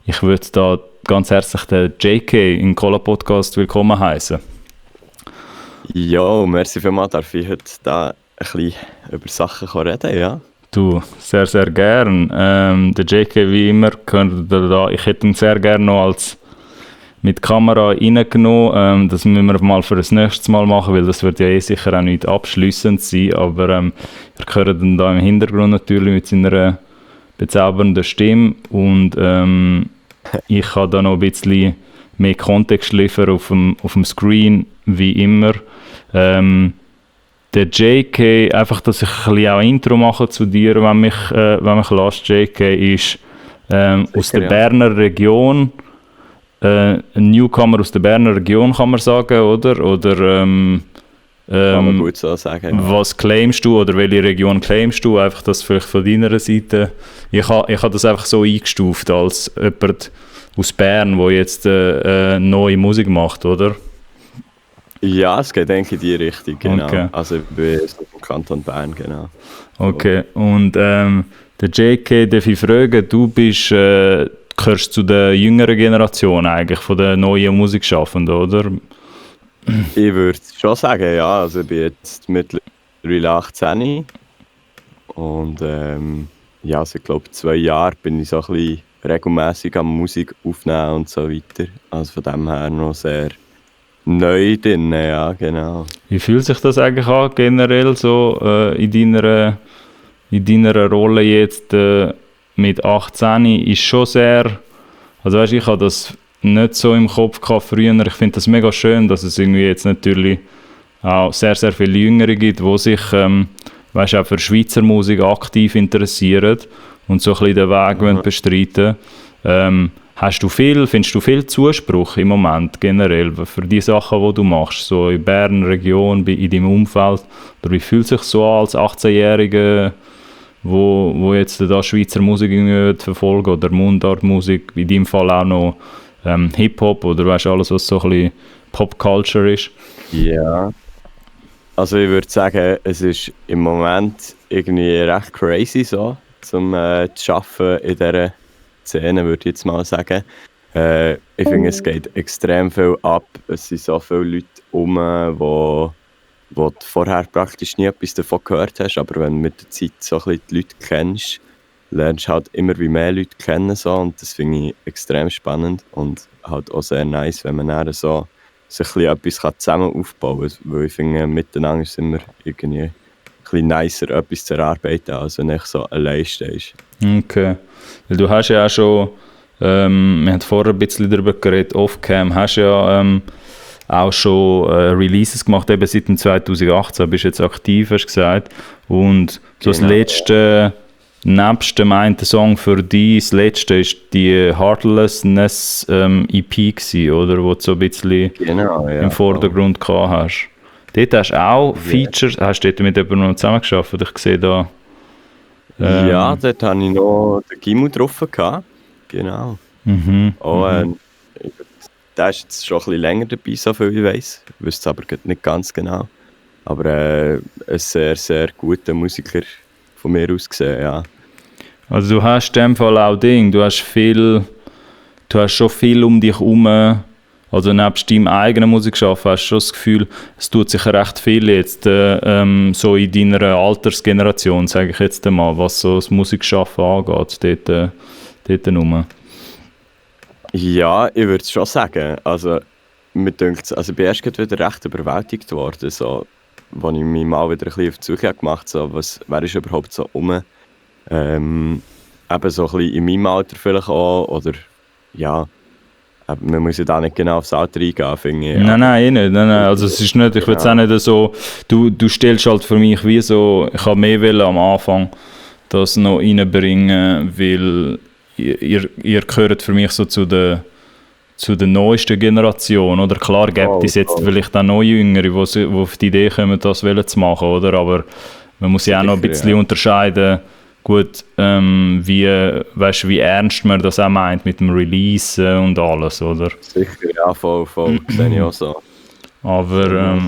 Ich würde da ganz herzlich den JK in Cola Podcast willkommen heißen. Ja, merci vielmals, darf ich heute da ein bisschen über Sachen reden, ja? Du, sehr, sehr gern. Der JK, wie immer, gehört da. Ich hätte ihn sehr gerne noch als mit Kamera reingenommen. Das müssen wir mal für das nächste Mal machen, weil das wird ja sicher auch nicht abschliessend sein. Aber ihr hört ihn da im Hintergrund natürlich mit seiner bezaubernden Stimme. Und ich kann da noch ein bisschen mehr Kontext liefern auf dem Screen, wie immer. Der JK, einfach, dass ich ein bisschen auch ein Intro mache zu dir, wenn mich lässt. JK ist aus der Berner Region, ein Newcomer aus der Berner Region, kann man sagen, oder? Oder kann man gut so sagen. Ja. Was claimst du oder welche Region claimst du? Einfach das vielleicht von deiner Seite. Ich habe das einfach so eingestuft als jemand aus Bern, der jetzt neue Musik macht, oder? Ja, es geht denke ich in die Richtung, genau. Okay. Also ich bin so vom Kanton Bern, genau. Okay, und der JK, darf ich fragen, du gehörst zu der jüngeren Generation eigentlich, von den neuen Musikschaffenden, oder? Ich würde schon sagen, ja. Also ich bin jetzt mittlerweile 18 und ja, also ich glaube 2 Jahre bin ich so ein bisschen regelmässig am Musik aufnehmen und so weiter. Also von dem her noch sehr neu drin, ja, genau. Wie fühlt sich das eigentlich an, generell so in deiner Rolle jetzt mit 18? Ist schon sehr, also weißt, ich habe das nicht so im Kopf gehabt früher. Ich finde das mega schön, dass es irgendwie jetzt natürlich auch sehr, sehr viele Jüngere gibt, die sich weißt, auch für Schweizer Musik aktiv interessieren und so ein bisschen den Weg bestreiten. Findest du viel Zuspruch im Moment generell für die Sachen, die du machst, so in Bern, Region, in deinem Umfeld? Oder wie fühlt sich so an als 18-Jähriger, wo jetzt da Schweizer Musik verfolgen oder Mundartmusik, in deinem Fall auch noch Hip-Hop oder weißt, alles, was so ein bisschen Pop-Culture ist? Ja, also ich würde sagen, es ist im Moment irgendwie recht crazy so, zum zu arbeiten in dieser Szene, würde ich jetzt mal sagen. Ich finde, es geht extrem viel ab. Es sind so viele Leute wo du vorher praktisch nie etwas davon gehört hast, aber wenn du mit der Zeit so ein bisschen die Leute kennst, lernst du halt immer wie mehr Leute kennen so, und das finde ich extrem spannend und halt auch sehr nice, wenn man dann so sich etwas zusammen aufbauen kann, weil ich finde, miteinander ist es immer irgendwie ein bisschen nicer, etwas zu erarbeiten, als wenn du so allein stehst. Okay. Weil du hast ja auch schon, wir haben vorher ein bisschen darüber geredet, off-cam, hast ja auch schon Releases gemacht, eben seit dem 2018 bist du jetzt aktiv, hast du gesagt. Und so das letzte, nebst dem einen Song für dich, das letzte ist die Heartlessness EP gewesen, oder? Wo du so ein bisschen im Vordergrund gehabt hast. Dort hast du auch Features, hast du dort mit jemandem noch zusammengearbeitet? Ich sehe da... ja, dort hatte ich noch den Gimu drauf gehabt. Genau. Der ist jetzt schon ein bisschen länger dabei, so viel ich weiss. Ich wüsste es aber nicht ganz genau. Aber ein sehr, sehr guter Musiker von mir aus gesehen, ja. Also du hast in dem Fall auch du hast schon viel um dich herum, also nebst deinem eigenen Musikschaffen hast du schon das Gefühl, es tut sich recht viel jetzt so in deiner Altersgeneration, sage ich jetzt einmal, was so das Musikschaffen angeht, dort rum. Ja, ich würde es schon sagen. Also, mir denkt, also ich bin erst wieder recht überwältigt worden, so, als ich mich mal wieder ein bisschen auf die Suche gemacht habe, so, wer ist überhaupt so rum. Eben so ein bisschen in meinem Alter vielleicht auch, oder ja, man muss ja da nicht genau aufs Alter eingehen, finde ich. Nein, eh nicht. Nein. Also es ist nicht, ich würde es auch nicht so, du stellst halt für mich wie so, ich habe mehr wollen am Anfang das noch reinbringen, weil ihr gehört für mich so zu der neuesten Generation, oder? Klar gibt es jetzt vielleicht auch noch Jüngere, die auf die Idee kommen, das zu machen, oder? Aber man muss ja auch noch ein bisschen unterscheiden, gut, wie ernst man das auch meint mit dem Release und alles, oder? Sicher, ja, voll sehe ich auch so. Aber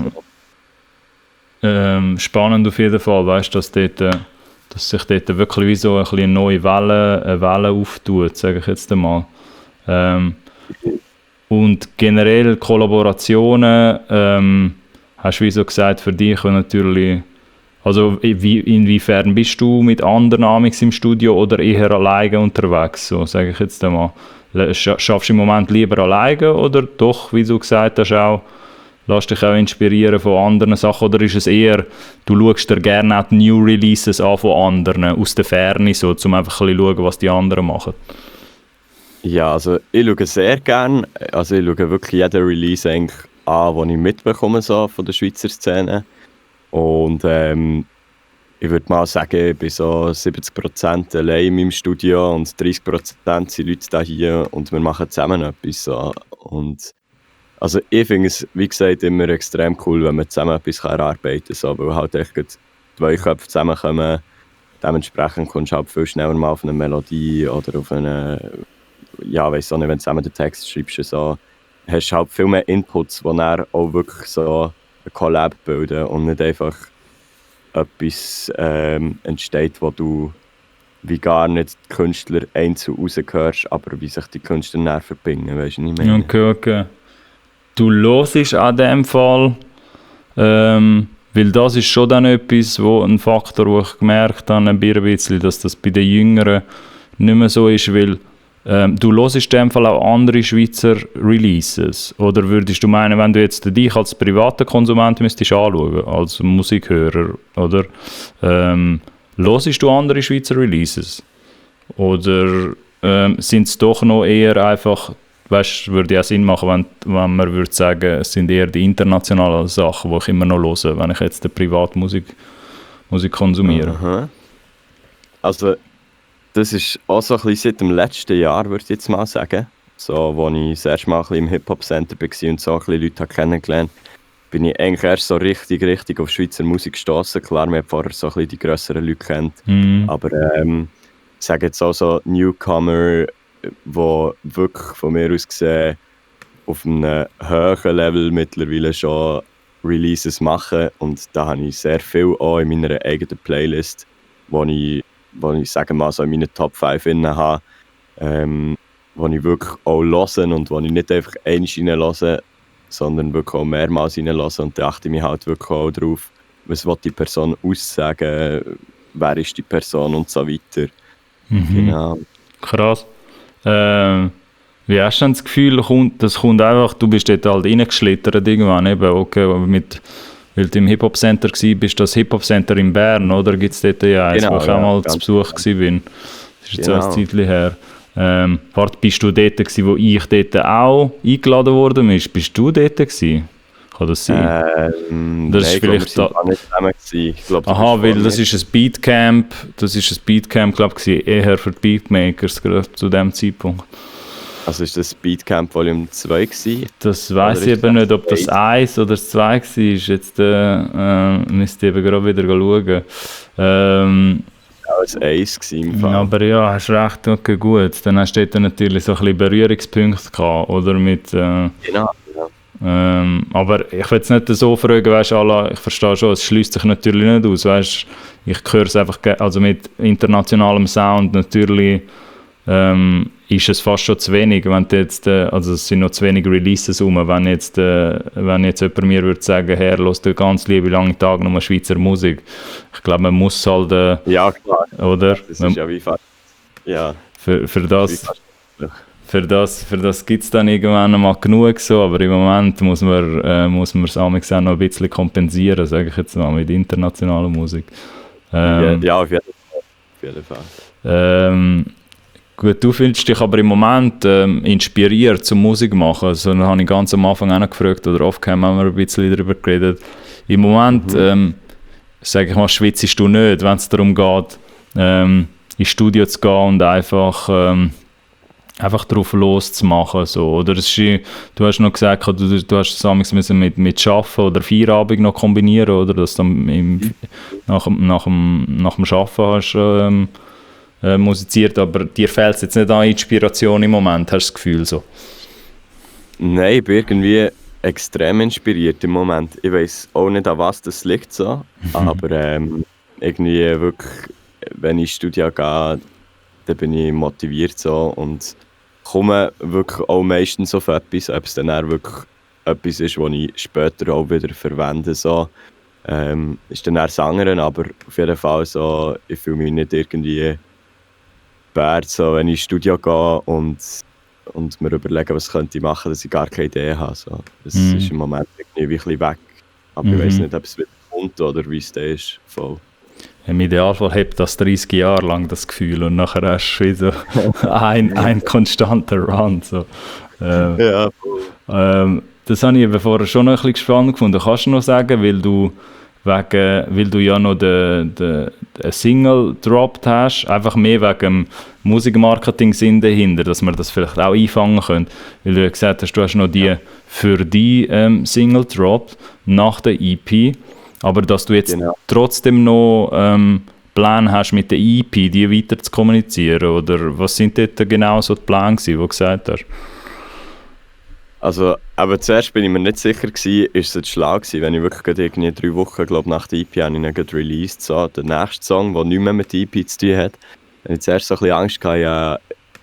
spannend auf jeden Fall, weißt du, dass dort dass sich dort wirklich wie so ein bisschen eine Welle auftut, sage ich jetzt einmal. Und generell Kollaborationen, hast du wie so gesagt, für dich natürlich, also inwiefern bist du mit anderen amigs im Studio oder eher alleine unterwegs, so sage ich jetzt einmal. Schaffst du im Moment lieber alleine oder doch, wie du gesagt hast, auch lass dich auch inspirieren von anderen Sachen, oder ist es eher, du schaust dir gerne auch die New Releases an von anderen, aus der Ferne, so, um einfach ein bisschen schauen, was die anderen machen? Ja, also ich schaue sehr gerne, also ich schaue wirklich jeden Release eigentlich an, den ich mitbekomme so, von der Schweizer Szene. Und ich würde mal sagen, ich bin so 70% allein in meinem Studio und 30% sind Leute da hier und wir machen zusammen etwas. So. Und also ich finde es, wie gesagt, immer extrem cool, wenn man zusammen etwas erarbeiten kann, so, weil halt echt zwei Köpfe zusammenkommen. Dementsprechend kommst du halt viel schneller mal auf eine Melodie oder auf eine, ja, weiss auch nicht, wenn du zusammen den Text schreibst, so, hast du halt viel mehr Inputs, die dann auch wirklich so ein Collab bilden und nicht einfach etwas entsteht, wo du wie gar nicht die Künstler einzeln raushörst, aber wie sich die Künstler näher verbinden, weißt du nicht mehr. Okay. Du hörst an dem Fall, weil das ist schon dann etwas, wo ein Faktor, wo ich gemerkt habe, ein bisschen, dass das bei den Jüngeren nicht mehr so ist, weil du hörst in dem Fall auch andere Schweizer Releases, oder würdest du meinen, wenn du jetzt dich als privater Konsument müsstest anschauen, als Musikhörer, oder hörst du andere Schweizer Releases? Oder sind es doch noch eher einfach, weißt, würde ja Sinn machen, wenn man würde sagen, es sind eher die internationalen Sachen, die ich immer noch höre, wenn ich jetzt die Privatmusik konsumiere. Aha. Also das ist auch so ein bisschen seit dem letzten Jahr, würde ich jetzt mal sagen. So, als ich das erste Mal ein bisschen im Hip-Hop-Center war und so ein bisschen Leute kennengelernt habe, bin ich eigentlich erst so richtig auf Schweizer Musik gestossen. Klar, man hat vorher so ein bisschen die grösseren Leute kennt. Aber ich sage jetzt auch so Newcomer, die wirklich von mir aus gesehen auf einem höheren Level mittlerweile schon Releases machen. Und da habe ich sehr viel auch in meiner eigenen Playlist, wo ich sage mal so in meinen Top 5 habe, wo ich wirklich auch höre und wo ich nicht einfach einmal reinhöre, sondern wirklich auch mehrmals reinhöre, und da achte ich mich halt wirklich auch drauf, was will die Person aussagen, wer ist die Person und so weiter. Genau. Krass. Wie hast du denn das Gefühl, das kommt einfach, du bist dort halt reingeschlittert irgendwann, eben, okay, weil du im Hip-Hop-Center warst, das Hip-Hop-Center in Bern, oder? Gibt es dort ja eins, wo ich auch mal zu Besuch war. Das ist jetzt auch ein Zeitchen her. Bist du dort gewesen, wo ich dort auch eingeladen worden bin? Bist du dort gewesen? Kann das sein? Das nein, ist vielleicht wir waren nicht zusammen gewesen. Ich glaub, weil das ist ein Beatcamp, glaube ich, eher für die Beatmakers, gerade zu dem Zeitpunkt. Also ist das Beatcamp Volume 2 gewesen? Das weiss ich eben nicht, ob das 1 oder das 2 war. Jetzt müsst ihr eben gerade wieder schauen. Das 1 gewesen. Aber ja, hast recht, okay, gut. Dann hast du dort natürlich so ein bisschen Berührungspunkte gehabt, oder? Mit, Genau. Aber ich will es nicht so fragen, weißt, ich verstehe schon, es schließt sich natürlich nicht aus. Weißt, ich höre es einfach, also mit internationalem Sound natürlich. Ist es fast schon zu wenig, wenn jetzt, also es sind noch zu wenig Releases rum, wenn jetzt jemand mir würde sagen, Herr, hörst du ganz liebe lange Tage nur Schweizer Musik. Ich glaube, man muss halt, ja klar, oder? Das ist ja wie fast, ja. Für das gibt es dann irgendwann mal genug so, aber im Moment muss man es auch noch ein bisschen kompensieren, sage ich jetzt mal, mit internationaler Musik. Ja, auf jeden Fall. Gut, du fühlst dich aber im Moment inspiriert zum Musik machen. Also, dann habe ich ganz am Anfang auch noch gefragt, oder oft haben wir ein bisschen darüber geredet. Im Moment, sage ich mal, schwitzt du nicht, wenn es darum geht, ins Studio zu gehen und einfach drauf loszumachen. So. Oder du hast noch gesagt, du hast es mit Arbeiten oder Feierabend noch kombinieren, oder? Dass du nach dem Arbeiten hast musiziert, aber dir fehlt es jetzt nicht an Inspiration im Moment, hast du das Gefühl so? Nein, ich bin irgendwie extrem inspiriert im Moment. Ich weiss auch nicht, an was das liegt so, aber irgendwie wirklich, wenn ich ins Studio gehe, dann bin ich motiviert so und komme wirklich auch meistens auf etwas, ob es dann auch wirklich etwas ist, was ich später auch wieder verwende. So. Ist dann eher das andere, aber auf jeden Fall so, ich fühle mich nicht irgendwie bad, so, wenn ich ins Studio gehe und mir überlege, was könnte ich machen, dass ich gar keine Idee habe. So. Das ist im Moment irgendwie ein bisschen weg. Aber ich weiß nicht, ob es wieder kommt oder wie es da ist. Voll. Im Idealfall hebt das 30 Jahre lang das Gefühl und nachher hast du wieder ein konstanter Run. So. Ja, das habe ich eben vorher schon noch ein bisschen spannend gefunden. Kannst du noch sagen, weil du ja noch den Single gedroppt hast, einfach mehr wegen dem Musikmarketing-Sinn dahinter, dass wir das vielleicht auch einfangen können. Weil du ja gesagt hast, du hast noch die für die Single gedroppt, nach der EP, aber dass du jetzt trotzdem noch Pläne hast, mit der EP die weiter zu kommunizieren, oder was sind dort genau so die Pläne gewesen, die du gesagt hast? Also, aber zuerst bin ich mir nicht sicher gewesen, ist es schlau gewesen, wenn ich wirklich gerade irgendwie 3 Wochen, glaube nach der EP habe ich ihn gerade released, so, der nächste Song, der nichts mehr mit der EP zu tun hat. Wenn ich zuerst so ein bisschen Angst hatte, ja,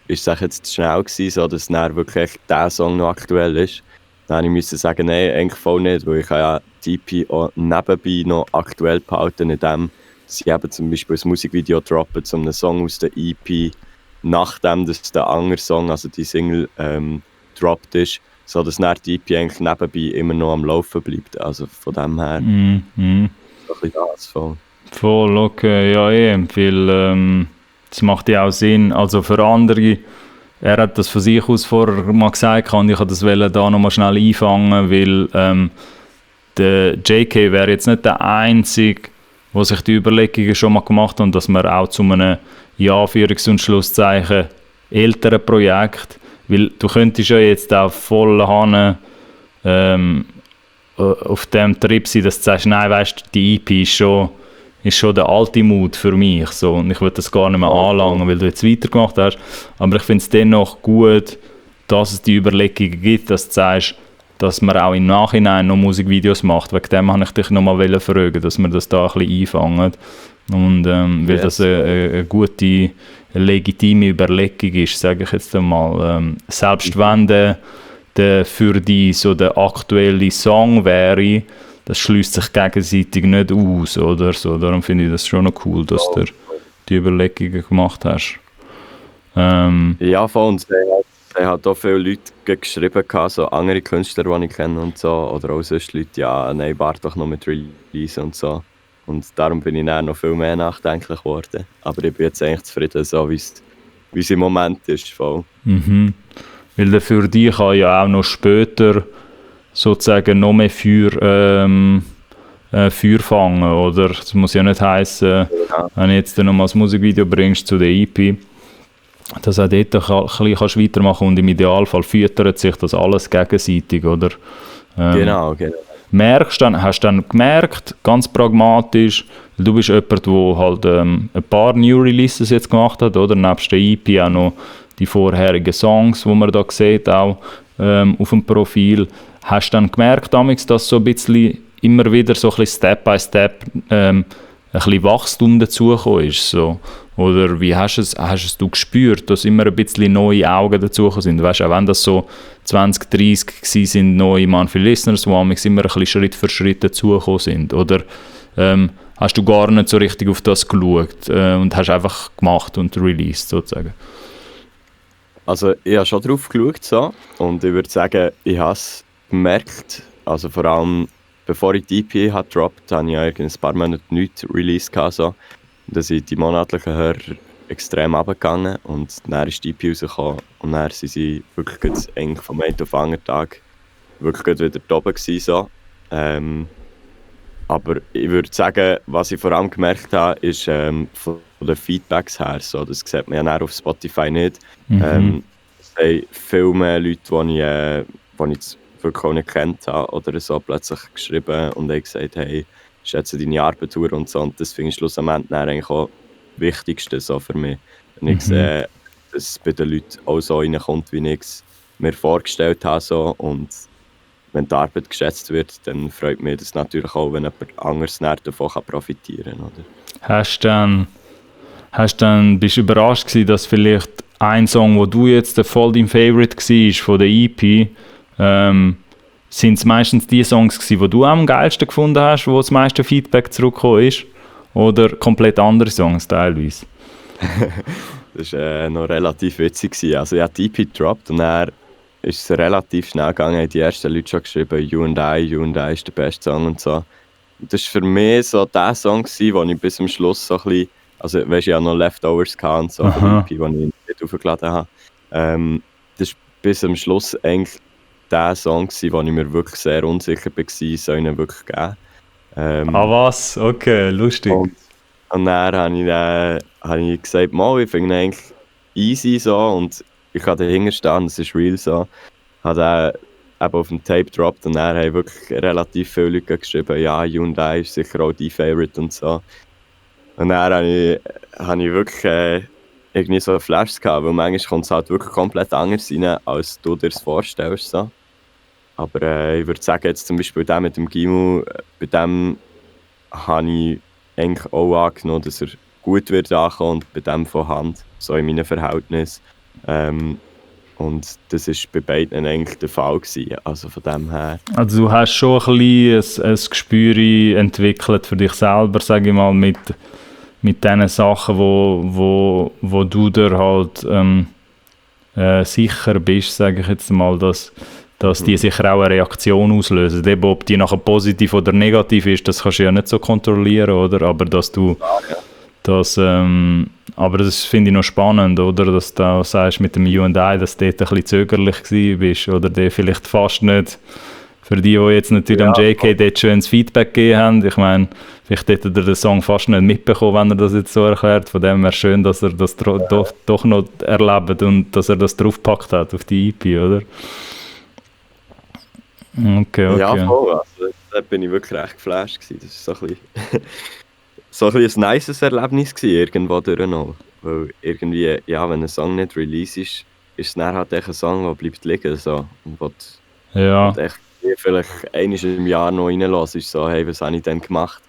ist es jetzt zu schnell gewesen, so, dass dann wirklich der Song noch aktuell ist. Dann musste ich sagen, nein, eigentlich voll nicht, weil ich ja die EP auch nebenbei noch aktuell behalten, indem sie eben zum Beispiel ein Musikvideo droppen zu einem Song aus der EP, nachdem dass der andere Song, also die Single, droppt ist, so dass dann die EP eigentlich nebenbei immer noch am Laufen bleibt. Also von dem her so ein bisschen das voll. Voll, okay, ja weil das macht ja auch Sinn, also für andere, er hat das von sich aus vorher mal gesagt und ich wollte das da nochmal schnell einfangen, weil der JK wäre jetzt nicht der Einzige, der sich die Überlegungen schon mal gemacht hat und dass man auch zu einem, in Anführungs- und Schlusszeichen, älteren Projekt, weil du könntest ja jetzt auch voll auf dem Trip sein, dass du sagst, nein, weißt, die EP ist schon der alte Mut für mich. So. Und ich will das gar nicht mehr anlangen, weil du jetzt weitergemacht hast. Aber ich finde es dennoch gut, dass es die Überlegungen gibt, dass du sagst, dass man auch im Nachhinein noch Musikvideos macht. Wegen dem wollte ich dich noch mal fragen, dass wir das da ein bisschen einfangen. Und weil das eine gute, legitime Überlegung ist, sage ich jetzt einmal. Selbst wenn der für dich so der aktuelle Song wäre, das schließt sich gegenseitig nicht aus, oder so. Darum finde ich das schon noch cool, dass du die Überlegungen gemacht hast. Ja, von uns. Er hat auch viele Leute geschrieben, so andere Künstler, die ich kenne und so, oder auch sonst Leute, ja, nein, warte doch noch mit Release und so. Und darum bin ich dann noch viel mehr nachdenklich geworden. Aber ich bin jetzt eigentlich zufrieden, so wie es im Moment ist. Voll. Weil für dich kann ja auch noch später sozusagen noch mehr Feuer fangen, oder? Das muss ja nicht heissen, wenn du jetzt noch mal das Musikvideo bringst zu der EP, dass auch dort ein bisschen weitermachen kannst und im Idealfall füttert sich das alles gegenseitig, oder? Genau. Hast du dann gemerkt, ganz pragmatisch, du bist jemand, der halt ein paar New Releases jetzt gemacht hat, oder? Nebst der EP auch noch die vorherigen Songs, die man da sieht, auch auf dem Profil. Hast du dann gemerkt, dass so ein bisschen immer wieder so ein bisschen Step by Step ein bisschen Wachstum dazugekommen ist? So? Oder wie hast du gespürt, dass immer ein bisschen neue Augen dazugekommen sind? Weißt du, auch wenn das so 20, 30 sind, neue Monthly Listeners, die immer ein bisschen Schritt für Schritt dazugekommen sind? Oder hast du gar nicht so richtig auf das geschaut und hast einfach gemacht und released sozusagen? Also ich habe schon drauf geschaut so, und ich würde sagen, ich habe es gemerkt, also vor allem bevor ich die EP habe gedroppt, habe ich ja ein paar Monate nichts released gehabt, so. Da sind die monatlichen Hörer extrem runtergegangen und dann ist die EP rausgekommen und dann sind sie wirklich eigentlich vom einen auf den anderen Tag wirklich wieder oben gewesen, so. Aber ich würde sagen, was ich vor allem gemerkt habe, ist von den Feedbacks her, so. Das sieht man ja auf Spotify nicht. Es haben viel mehr Leute, die ich wirklich auch nicht kennt habe oder so, plötzlich geschrieben und haben gesagt, hey, schätze deine Arbeit durch und so. Und das finde ich schlussendlich eigentlich auch das Wichtigste so für mich. Wenn ich sehe, dass es bei den Leuten auch so reinkommt, wie ich es mir vorgestellt habe. So. Und wenn die Arbeit geschätzt wird, dann freut mich das natürlich auch, wenn jemand anderes davon profitieren kann. Oder? Hast du dann bist du überrascht gewesen, dass vielleicht ein Song, wo du jetzt voll dein Favorite war von der EP, sind es meistens die Songs gewesen, die du am geilsten gefunden hast, wo das meiste Feedback zurückgekommen ist? Oder komplett andere Songs teilweise? Das war noch relativ witzig gewesen. Also ich habe die EP gedroppt und dann ist es relativ schnell gegangen, haben die ersten Leute schon geschrieben, You and I ist der beste Song und so. Das war für mich so der Song gewesen, wo ich bis zum Schluss so ein bisschen, also weißt, ich hatte noch Leftovers und so, für die EP, die ich nicht aufgeladen habe. Das war bis zum Schluss eigentlich der Song gewesen, wo ich mir wirklich sehr unsicher war, soll ich ihn wirklich geben. Was? Okay, lustig. Und dann habe ich gesagt, ich finde ihn eigentlich easy so und ich kann dahinter stehen, das ist real so. Habe den eben auf dem Tape gedroppt und dann haben wirklich relativ viele Leute geschrieben, ja, You and I ist sicher auch dein Favorite und so. Und dann habe ich wirklich irgendwie so Flashes gehabt, weil manchmal kommt es halt wirklich komplett anders rein, als du dir es vorstellst. So. Aber ich würde sagen, jetzt zum Beispiel der mit dem Gimu, bei dem habe ich eigentlich auch angenommen, dass er gut wird ankommen und bei dem von Hand, so in meinem Verhältnis. Und das war bei beiden eigentlich der Fall gewesen, also von dem her. Also du hast schon ein bisschen ein Gespür entwickelt für dich selber, sage ich mal, mit den Sachen, wo du dir halt sicher bist, sage ich jetzt mal, dass die sicher auch eine Reaktion auslösen. Eben, ob die nachher positiv oder negativ ist, das kannst du ja nicht so kontrollieren, oder? Aber dass du aber das finde ich noch spannend, oder? Dass du auch sagst mit dem You and I, dass du dort ein bisschen zögerlich gewesen bist oder der vielleicht fast nicht, für die jetzt natürlich am JK dort schönes Feedback gegeben haben. Ich meine, vielleicht hätte er den Song fast nicht mitbekommen, wenn er das jetzt so erklärt. Von dem wäre es schön, dass er das doch noch erlebt und dass er das draufgepackt hat auf die EP, oder? Okay. Ja, voll. Also, da bin ich wirklich recht geflasht gewesen. Das war so ein bisschen ein nices Erlebnis gewesen, irgendwo durch noch. Weil irgendwie, ja, wenn ein Song nicht release ist es dann halt echt ein Song, der bleibt liegen. So. Und echt vielleicht einmal im Jahr noch reinlassen, ist so, hey, was habe ich denn gemacht?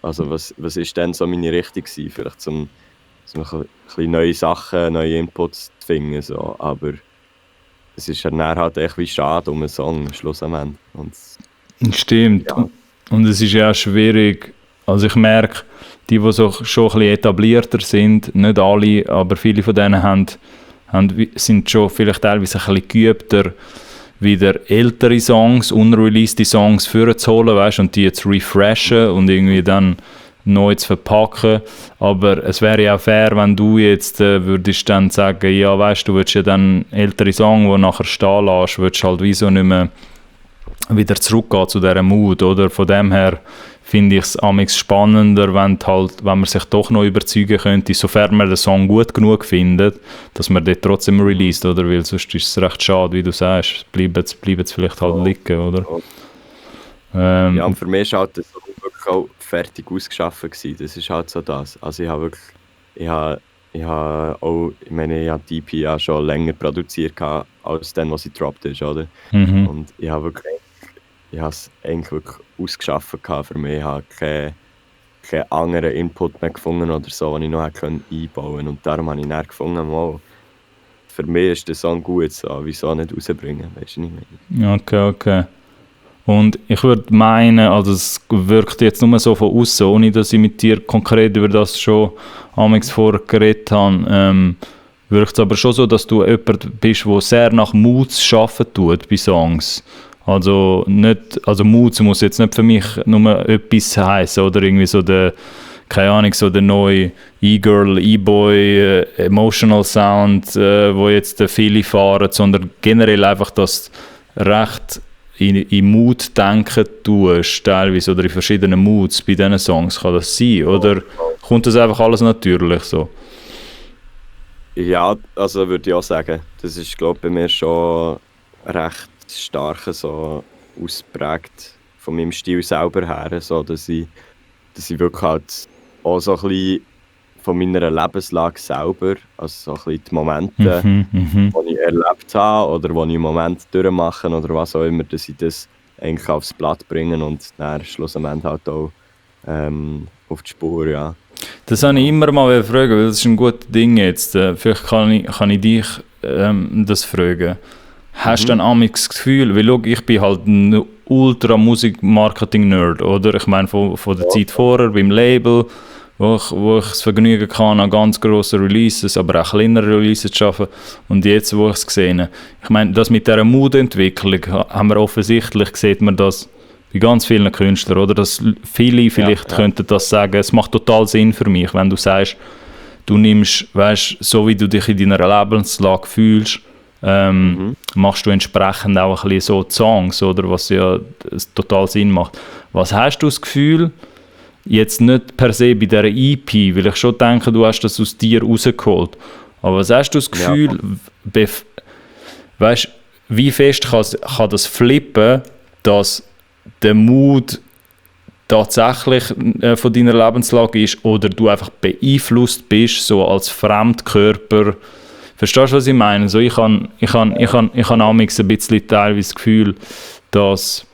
Also was ist denn so meine Richtung gewesen? Vielleicht so ein bisschen neue Sachen, neue Inputs zu finden. So. Aber es ist dann halt echt wie schade um einen Song schlussendlich. Stimmt. Ja. Und es ist ja auch schwierig. Also ich merke, die so schon ein bisschen etablierter sind, nicht alle, aber viele von denen sind schon vielleicht teilweise ein bisschen geübter, wieder ältere Songs, unreleased Songs vorzuholen, weißt, und die zu refreshen und irgendwie dann neu zu verpacken. Aber es wäre ja auch fair, wenn du jetzt würdest dann sagen, ja, weißt du, würdest ja dann ältere Song, die nachher stehen lässt, würdest halt wieso nicht mehr wieder zurückgehen zu dieser Mut, oder? Von dem her finde ich es amigs spannender, wenn man sich doch noch überzeugen könnte, sofern man den Song gut genug findet, dass man den trotzdem released, oder? Weil sonst ist es recht schade, wie du sagst, bleiben es vielleicht halt liegen, oder? Ja, und für mich war halt das wirklich auch fertig ausgeschafft gewesen. Das ist halt so das. Also ich habe die EP ja schon länger produziert als dann, was sie gedroppt ist, oder? Und ich habe es eigentlich wirklich ausgeschafft für mich. Ich habe keinen anderen Input mehr gefunden oder so, den ich noch einbauen konnte. Und darum habe ich dann gefunden, für mich ist der Song gut, so, wieso nicht rausbringen, weißt du nicht mehr. Okay. Und ich würde meinen, also es wirkt jetzt nur so von außen, ohne dass ich mit dir konkret über das schon amigs vorher geredet habe, wirkt es aber schon so, dass du jemand bist, der sehr nach Moods arbeiten tut bei Songs. Also Moods muss jetzt nicht für mich nur etwas heißen oder irgendwie so der neue E-Girl, E-Boy, Emotional Sound, wo jetzt viele fahren, sondern generell einfach das recht in Mood denken tust, teilweise, oder in verschiedenen Moods bei diesen Songs, kann das sein? Oder kommt das einfach alles natürlich so? Ja, also würde ich auch sagen. Das ist, glaube ich, bei mir schon recht stark so ausprägt von meinem Stil selber her, so, dass ich wirklich halt auch so ein bisschen von meiner Lebenslage selber, also so ein bisschen die Momente, die ich erlebt habe oder die ich im Moment durchmache oder was auch immer, dass ich das eigentlich aufs Blatt bringe und dann schlussendlich halt auch auf die Spur, ja. Das habe ich immer mal fragen, weil das ist ein gutes Ding jetzt. Vielleicht kann ich dich das fragen. Hast du dann amigs das Gefühl, weil schau, ich bin halt ein Ultra-Musik-Marketing-Nerd, oder? Ich meine, von der Zeit vorher beim Label, wo ich das Vergnügen kann, an ganz grossen Releases, aber auch kleineren Releases zu arbeiten. Und jetzt, wo ich es gesehen habe. Ich meine, das mit dieser Mood-Entwicklung haben wir offensichtlich, sieht man das bei ganz vielen Künstlern, oder? Dass viele vielleicht könnten das sagen, es macht total Sinn für mich, wenn du sagst, du nimmst, weißt, so wie du dich in deiner Lebenslage fühlst, machst du entsprechend auch ein bisschen so Songs, oder? Was ja total Sinn macht. Was hast du das Gefühl, jetzt nicht per se bei dieser EP, weil ich schon denke, du hast das aus dir rausgeholt, aber was hast du das Gefühl, weißt, wie fest kann das flippen, dass der Mut tatsächlich von deiner Lebenslage ist oder du einfach beeinflusst bist, so als Fremdkörper. Verstehst du, was ich meine? So, ich habe amigs ein bisschen teilweise das Gefühl, dass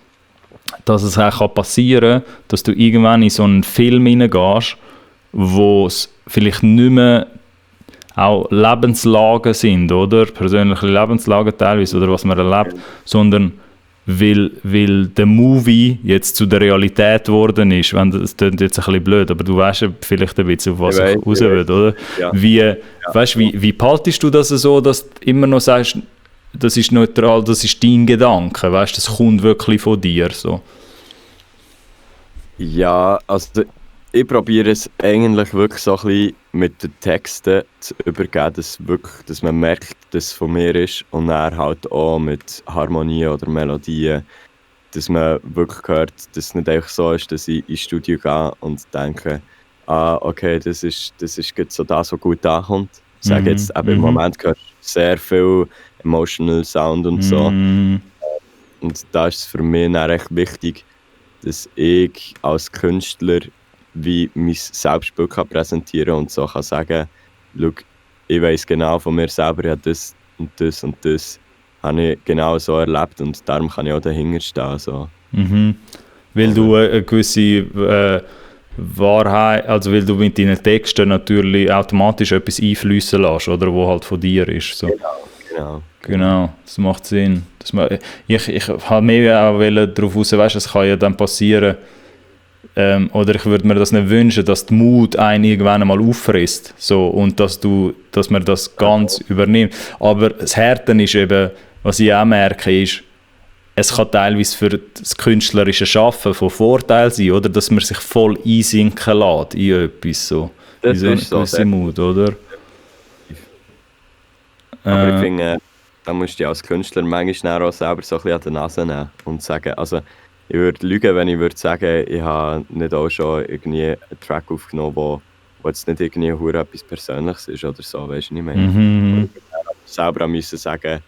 es auch passieren kann, dass du irgendwann in so einen Film hineingehst, wo es vielleicht nicht mehr auch Lebenslagen sind, oder? Persönliche Lebenslagen teilweise, oder was man erlebt, sondern weil der Movie jetzt zu der Realität geworden ist. Das klingt jetzt ein bisschen blöd, aber du weißt ja vielleicht ein bisschen, auf was ich raus will, oder? Ja. Weißt, wie behaltest du das so, dass du immer noch sagst, das ist neutral, das ist dein Gedanke, weißt, das kommt wirklich von dir, so? Ja, also ich probiere es eigentlich wirklich so ein bisschen mit den Texten zu übergeben, dass man merkt, dass es von mir ist und dann halt auch mit Harmonie oder Melodien, dass man wirklich hört, dass es nicht einfach so ist, dass ich ins Studio gehe und denke, okay, das ist so das, was gut ankommt. Ich sage jetzt, eben im Moment gehört sehr viel Emotional Sound und so. Und da ist es für mich dann recht wichtig, dass ich als Künstler wie mein Selbstbild kann präsentieren und so kann sagen, schau, ich weiss genau von mir selber, ja, das und das und das habe ich genau so erlebt und darum kann ich auch dahinter stehen. So. Weil du eine gewisse Wahrheit, also weil du mit deinen Texten natürlich automatisch etwas einfließen lässt, oder, wo halt von dir ist. So. Genau, das macht Sinn. Ich habe mehr auch darauf raus, weißt, es kann ja dann passieren, oder ich würde mir das nicht wünschen, dass die Mut einen irgendwann einmal auffrisst, so, und dass man das ganz übernimmt. Aber das Härte ist eben, was ich auch merke, ist, es kann teilweise für das künstlerische Schaffen von Vorteil sein, oder, dass man sich voll einsinken lässt in etwas, so. Das ist so. Gewisse Mut, oder? Aber ich finde, da musst du als Künstler manchmal auch selber so ein bisschen an die Nase nehmen und sagen, also ich würde lügen, wenn ich würde sagen, ich habe nicht auch schon irgendwie einen Track aufgenommen, wo jetzt nicht irgendwie etwas Persönliches ist oder so, weißt du, was ich meine? Ich selber musste sagen,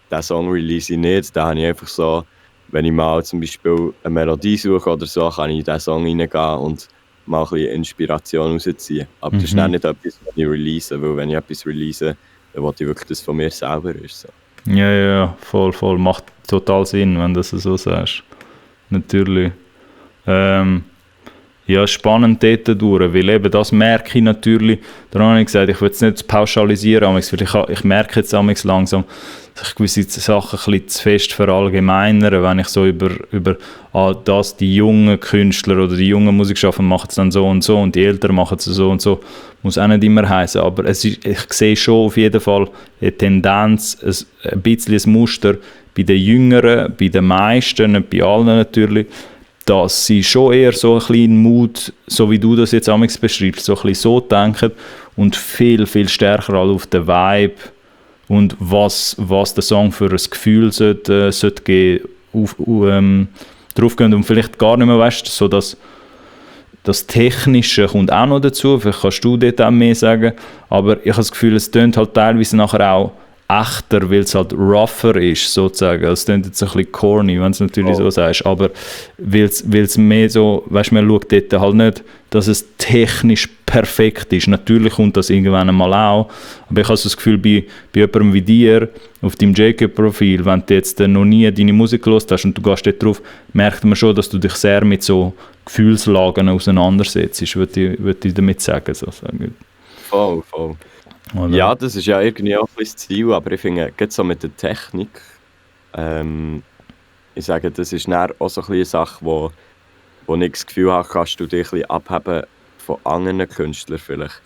diesen Song release ich nicht, da habe ich einfach so, wenn ich mal zum Beispiel eine Melodie suche oder so, kann ich in diesen Song reingehen und mal ein bisschen Inspiration rausziehen. Aber das ist dann nicht etwas, was ich release, weil wenn ich etwas release, dann will ich wirklich, dass es von mir selber ist. So. Ja, voll. Macht total Sinn, wenn du das so sagst. Natürlich. Ja, spannend dort durch, weil eben das merke ich natürlich, daran habe ich gesagt, ich will es nicht pauschalisieren, weil ich merke jetzt langsam, dass ich gewisse Sachen ein bisschen zu fest verallgemeinere, wenn ich so über das, die jungen Künstler oder die jungen Musikschaffenden machen es dann so und die Älteren machen es so und so, muss auch nicht immer heißen, aber ich sehe schon auf jeden Fall eine Tendenz, ein bisschen ein Muster bei den Jüngeren, bei den meisten, nicht bei allen natürlich, dass sie schon eher so einen kleinen Mut, so wie du das jetzt amigs beschreibst, so ein bisschen so denken und viel, viel stärker auf den Vibe und was der Song für ein Gefühl sollte geben, drauf gehen und vielleicht gar nicht mehr, weißt, so das Technische kommt auch noch dazu, vielleicht kannst du dort auch mehr sagen, aber ich habe das Gefühl, es tönt halt teilweise nachher auch echter, weil es halt rougher ist, sozusagen. Es klingt jetzt ein bisschen corny, wenn du es natürlich so sagst, aber weil es mehr so, weißt du, man schaut dort halt nicht, dass es technisch perfekt ist. Natürlich kommt das irgendwann einmal auch, aber ich habe so das Gefühl, bei jemandem wie dir, auf deinem Jacob-Profil, wenn du jetzt noch nie deine Musik gehört hast und du gehst dort drauf, merkt man schon, dass du dich sehr mit so Gefühlslagen auseinandersetzt, würde ich damit sagen. So. Voll. Oder? Ja, das ist ja irgendwie auch ein bisschen das Ziel, aber ich finde, gerade so mit der Technik, ich sage, das ist dann auch so ein bisschen eine Sache, wo ich das Gefühl habe, kannst du dich ein bisschen abheben von anderen Künstlern vielleicht.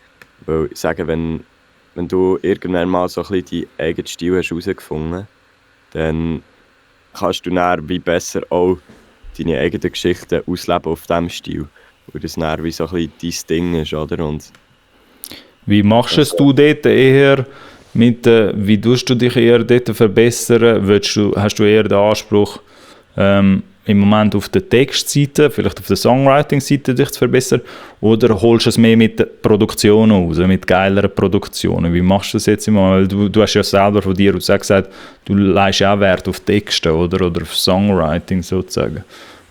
Weil ich sage, wenn du irgendwann mal so ein bisschen deinen eigenen Stil hast herausgefunden, dann kannst du dann wie besser auch deine eigenen Geschichten ausleben auf diesem Stil. Weil das dann wie so ein bisschen dein Ding ist, oder? Und wie machst du dort eher mit, wie tust du dich eher dort verbessern? Hast du eher den Anspruch, im Moment auf der Textseite, vielleicht auf der Songwriting-Seite dich zu verbessern, oder holst du es mehr mit Produktionen raus, mit geileren Produktionen? Wie machst du das jetzt immer? Weil du hast ja selber von dir aus auch gesagt, du leist auch Wert auf Texte oder auf Songwriting sozusagen.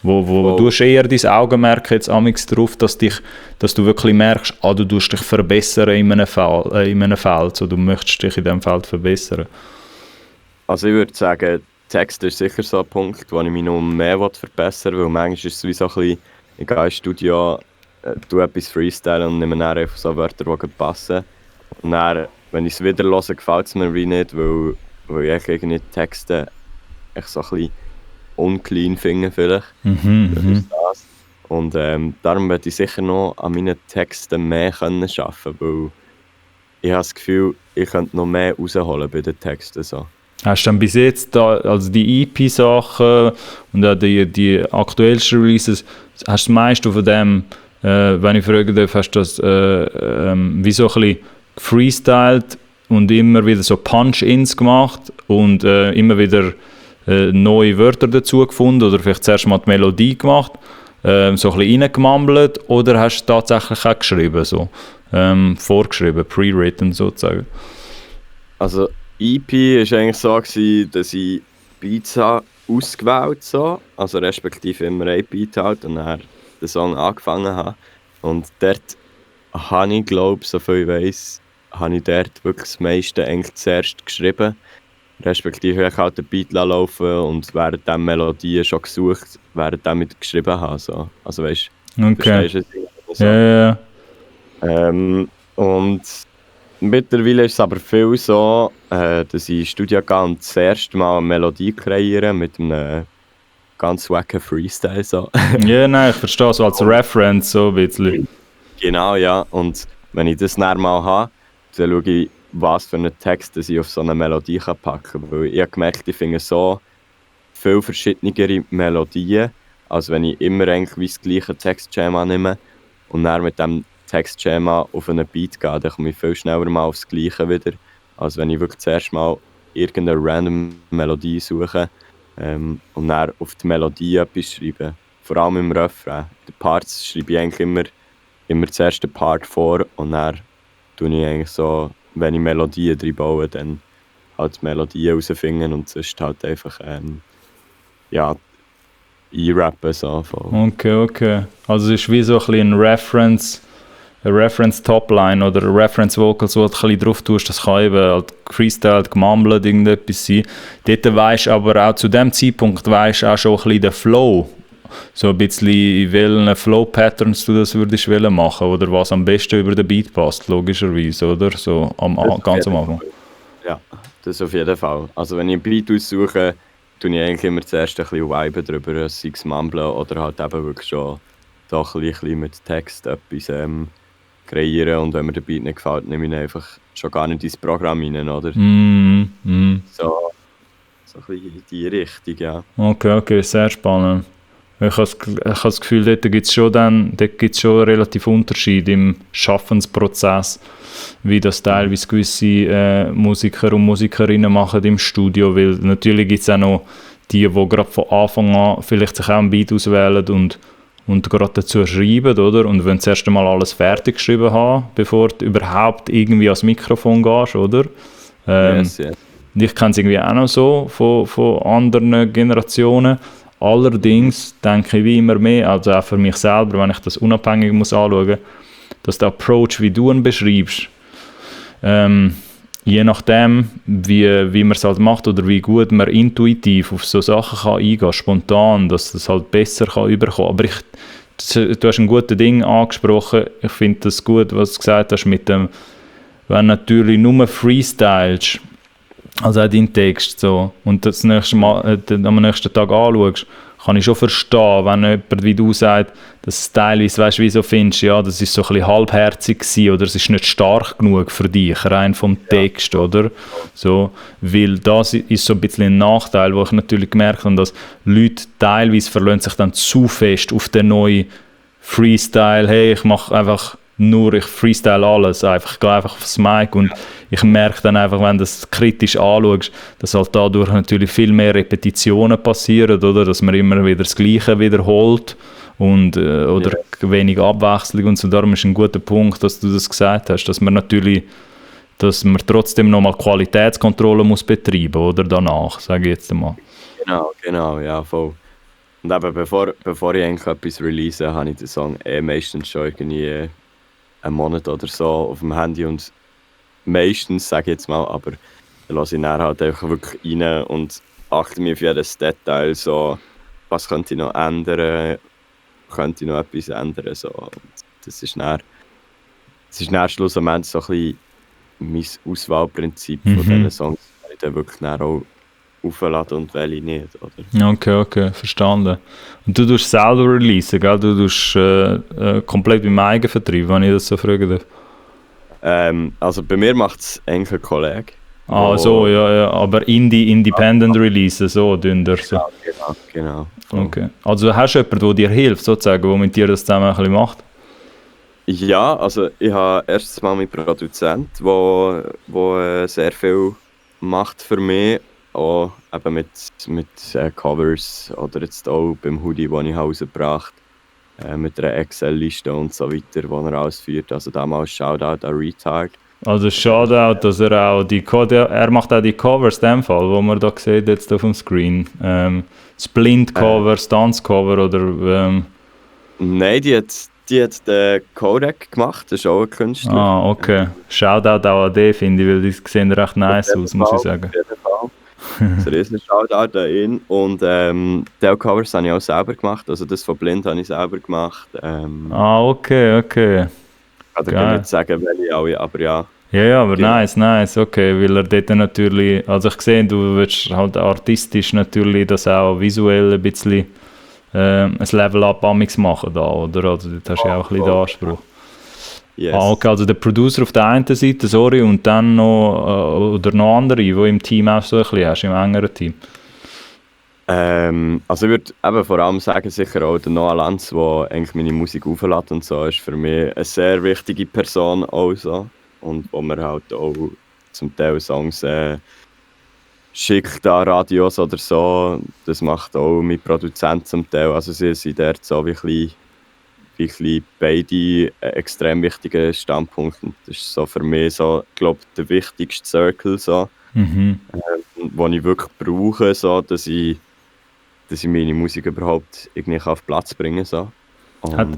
Wo du hast eher dein Augenmerk jetzt amigs drauf, dass du wirklich merkst, du tust dich verbessern in einem Feld, so, du möchtest dich in diesem Feld verbessern. Also ich würde sagen, Text ist sicher so ein Punkt, wo ich mich noch mehr verbessern will, weil manchmal ist es wie so ein bisschen, ich gehe ins Studio, tue etwas Freestyle und nehme dann einfach so Wörter, die gut passen. Und dann, wenn ich es wieder höre, gefällt es mir wie nicht, weil ich irgendwie die Texte echt so ein bisschen unclean finde vielleicht. Das ist das. Und darum werde ich sicher noch an meinen Texten mehr arbeiten können, weil ich habe das Gefühl, ich könnte noch mehr rausholen bei den Texten. So. Hast du dann bis jetzt, also die EP-Sachen und auch die aktuellsten Releases, hast du das meiste von dem, wenn ich fragen darf, hast du das wie so ein bisschen gefreestylt und immer wieder so Punch-Ins gemacht und immer wieder neue Wörter dazu gefunden oder vielleicht zuerst mal die Melodie gemacht, so ein bisschen reingemambelt, oder hast du tatsächlich auch geschrieben, so vorgeschrieben, pre-written sozusagen? Also EP war eigentlich so, dass ich Beats ausgewählt habe, also respektive immer ein Beat halt und dann den Song angefangen habe. Und dort habe ich, glaube ich, so viel ich weiss, habe ich dort wirklich das meiste eigentlich zuerst geschrieben. Respektive ich halt den Beat laufen und während der Melodie schon gesucht, während ich geschrieben habe. So. Also weißt du, okay. Verstehst du es? So. Ja. Und mittlerweile ist es aber viel so, dass ich ins Studio gehe und das erste Mal eine Melodie kreiere mit einem ganz wacken Freestyle. So. Ja, nein, ich verstehe, so als Reference so ein bisschen. Genau, ja. Und wenn ich das dann mal habe, dann schaue ich, was für einen Text ich auf so eine Melodie packen kann. Weil ich habe gemerkt, ich finde so viel verschiedenere Melodien, als wenn ich immer eigentlich wie das gleiche Textschema nehme und dann mit dem Textschema auf einen Beat gehe, dann komme ich viel schneller mal aufs Gleiche wieder, als wenn ich wirklich zuerst mal irgendeine random Melodie suche und dann auf die Melodie etwas schreibe. Vor allem im Refrain. Die Parts schreibe ich eigentlich immer zuerst den Part vor und dann tue ich eigentlich so, wenn ich Melodien drin baue, dann halt die Melodien rausfinden und sonst halt einfach einrappen. So. Okay. Also es ist wie so ein bisschen ein Reference Topline oder Reference Vocals, wo du ein bisschen drauf tust. Das kann eben halt freestyled, gemumbled irgendetwas sein. Dort weisst du aber auch zu dem Zeitpunkt weisst auch schon ein bisschen den Flow. So ein bisschen in welchen Flow-Patterns du das würdest machen oder was am besten über den Beat passt, logischerweise, oder? So ganz am Anfang. Ja, das auf jeden Fall. Also wenn ich einen Beat aussuche, tue ich eigentlich immer zuerst ein bisschen viben drüber, sei es mumblen oder halt eben wirklich schon doch ein bisschen mit Text etwas kreieren, und wenn mir der Beat nicht gefällt, nehme ich ihn einfach schon gar nicht ins Programm rein, oder? So ein bisschen in die Richtung, ja. Okay, sehr spannend. Ich habe das Gefühl, dort gibt es schon relativ Unterschied im Schaffensprozess, wie das teilweise gewisse Musiker und Musikerinnen machen im Studio, weil natürlich gibt es auch noch die gerade von Anfang an vielleicht sich auch einen Beat auswählen und gerade dazu schreiben, oder? Und wenn du das erste Mal alles fertig geschrieben hast, bevor du überhaupt irgendwie ans Mikrofon gehst, oder? Yes. Ich kenne es irgendwie auch noch so von anderen Generationen. Allerdings denke ich wie immer mehr, also auch für mich selber, wenn ich das unabhängig muss anschauen, dass der Approach, wie du ihn beschreibst, je nachdem, wie man es halt macht oder wie gut man intuitiv auf so Sachen kann eingehen, spontan, dass das halt besser kann überkommen. Aber du hast ein gutes Ding angesprochen. Ich finde das gut, was du gesagt hast mit dem, wenn natürlich nur freestylst, also auch dein Text so, und das nächste Mal, am nächsten Tag anschaust, kann ich schon verstehen, wenn jemand wie du sagt, dass es teilweise, weißt du, wieso findest du, ja, das ist so ein bisschen halbherzig gewesen, oder es ist nicht stark genug für dich, rein vom Text, oder? So, weil das ist so ein bisschen ein Nachteil, wo ich natürlich gemerkt habe, dass Leute teilweise verlassen sich dann zu fest auf den neuen Freestyle, hey, ich mache einfach ich freestyle alles, ich gehe einfach aufs Mic und ich merke dann einfach, wenn du das kritisch anschaust, dass halt dadurch natürlich viel mehr Repetitionen passieren, oder? Dass man immer wieder das Gleiche wiederholt und, oder wenig Abwechslung und so. Darum ist ein guter Punkt, dass du das gesagt hast, dass man trotzdem nochmal Qualitätskontrolle muss betreiben, oder? Danach, sage ich jetzt einmal. Genau, ja, voll. Und eben, bevor ich eigentlich etwas release, habe ich den Song meistens schon irgendwie einen Monat oder so auf dem Handy und meistens, sage ich jetzt mal, aber dann lasse ich dann halt einfach wirklich rein und achte mir auf jedes Detail, so, was könnte ich noch ändern, könnte ich noch etwas ändern, so. Und das ist dann schlussendlich so ein bisschen mein Auswahlprinzip von diesen Songs, die ich dann wirklich dann auch aufladen und welche nicht, oder? Okay, verstanden. Und du tust selber releasen, gell? Du tust komplett beim Eigenvertrieb, wenn ich das so fragen darf. Also bei mir macht es eigentlich ein Kollege. So, ja, aber Independent Releasen, so dünner. So. Genau. Okay. Also hast du jemanden, der dir hilft, sozusagen, der mit dir das zusammen ein bisschen macht? Ja, also ich habe erstens mal meinen Produzent, der sehr viel macht für mich. Auch eben mit Covers oder jetzt auch beim Hoodie, den ich rausgebracht habe, mit einer Excel-Liste und so weiter, die er ausführt. Also damals Shoutout an Retard. Also Shoutout, dass er auch er macht auch die Covers in dem Fall, wo man da sieht jetzt auf dem Screen. Splint-Cover, Stunts-Cover oder... Nein, die hat den Codec gemacht, das ist auch ein Künstler. Okay. Shoutout auch an den, finde ich, weil die sehen recht nice aus, muss ich sagen. Auf jeden Fall. Das riesen Shoutout an ihn. Und die Covers habe ich auch selber gemacht. Also das von Blind habe ich selber gemacht. Okay. Ich kann nicht sagen, welche alle, aber ja. Ja, aber nice, okay, weil er dort natürlich, also ich sehe, du willst halt artistisch natürlich das auch visuell ein bisschen ein Level-Up machen da, oder? Also dort hast du ja auch ein bisschen den Anspruch. Yes. Okay, also der Producer auf der einen Seite, sorry, und dann noch, oder noch andere, die im Team auch so ein bisschen hast, im engeren Team? Also ich würde eben vor allem sagen, sicher auch der Noah Lanz, der eigentlich meine Musik auflädt und so, ist für mich eine sehr wichtige Person auch so. Und wo man halt auch zum Teil Songs schickt an Radios oder so, das macht auch mein Produzent zum Teil. Also sie sind dort so wie ein bisschen beide extrem wichtige Standpunkte. Das ist so für mich so, glaube ich, der wichtigste Circle, so, den ich wirklich brauche, so, dass ich meine Musik überhaupt irgendwie auf Platz bringen kann. So.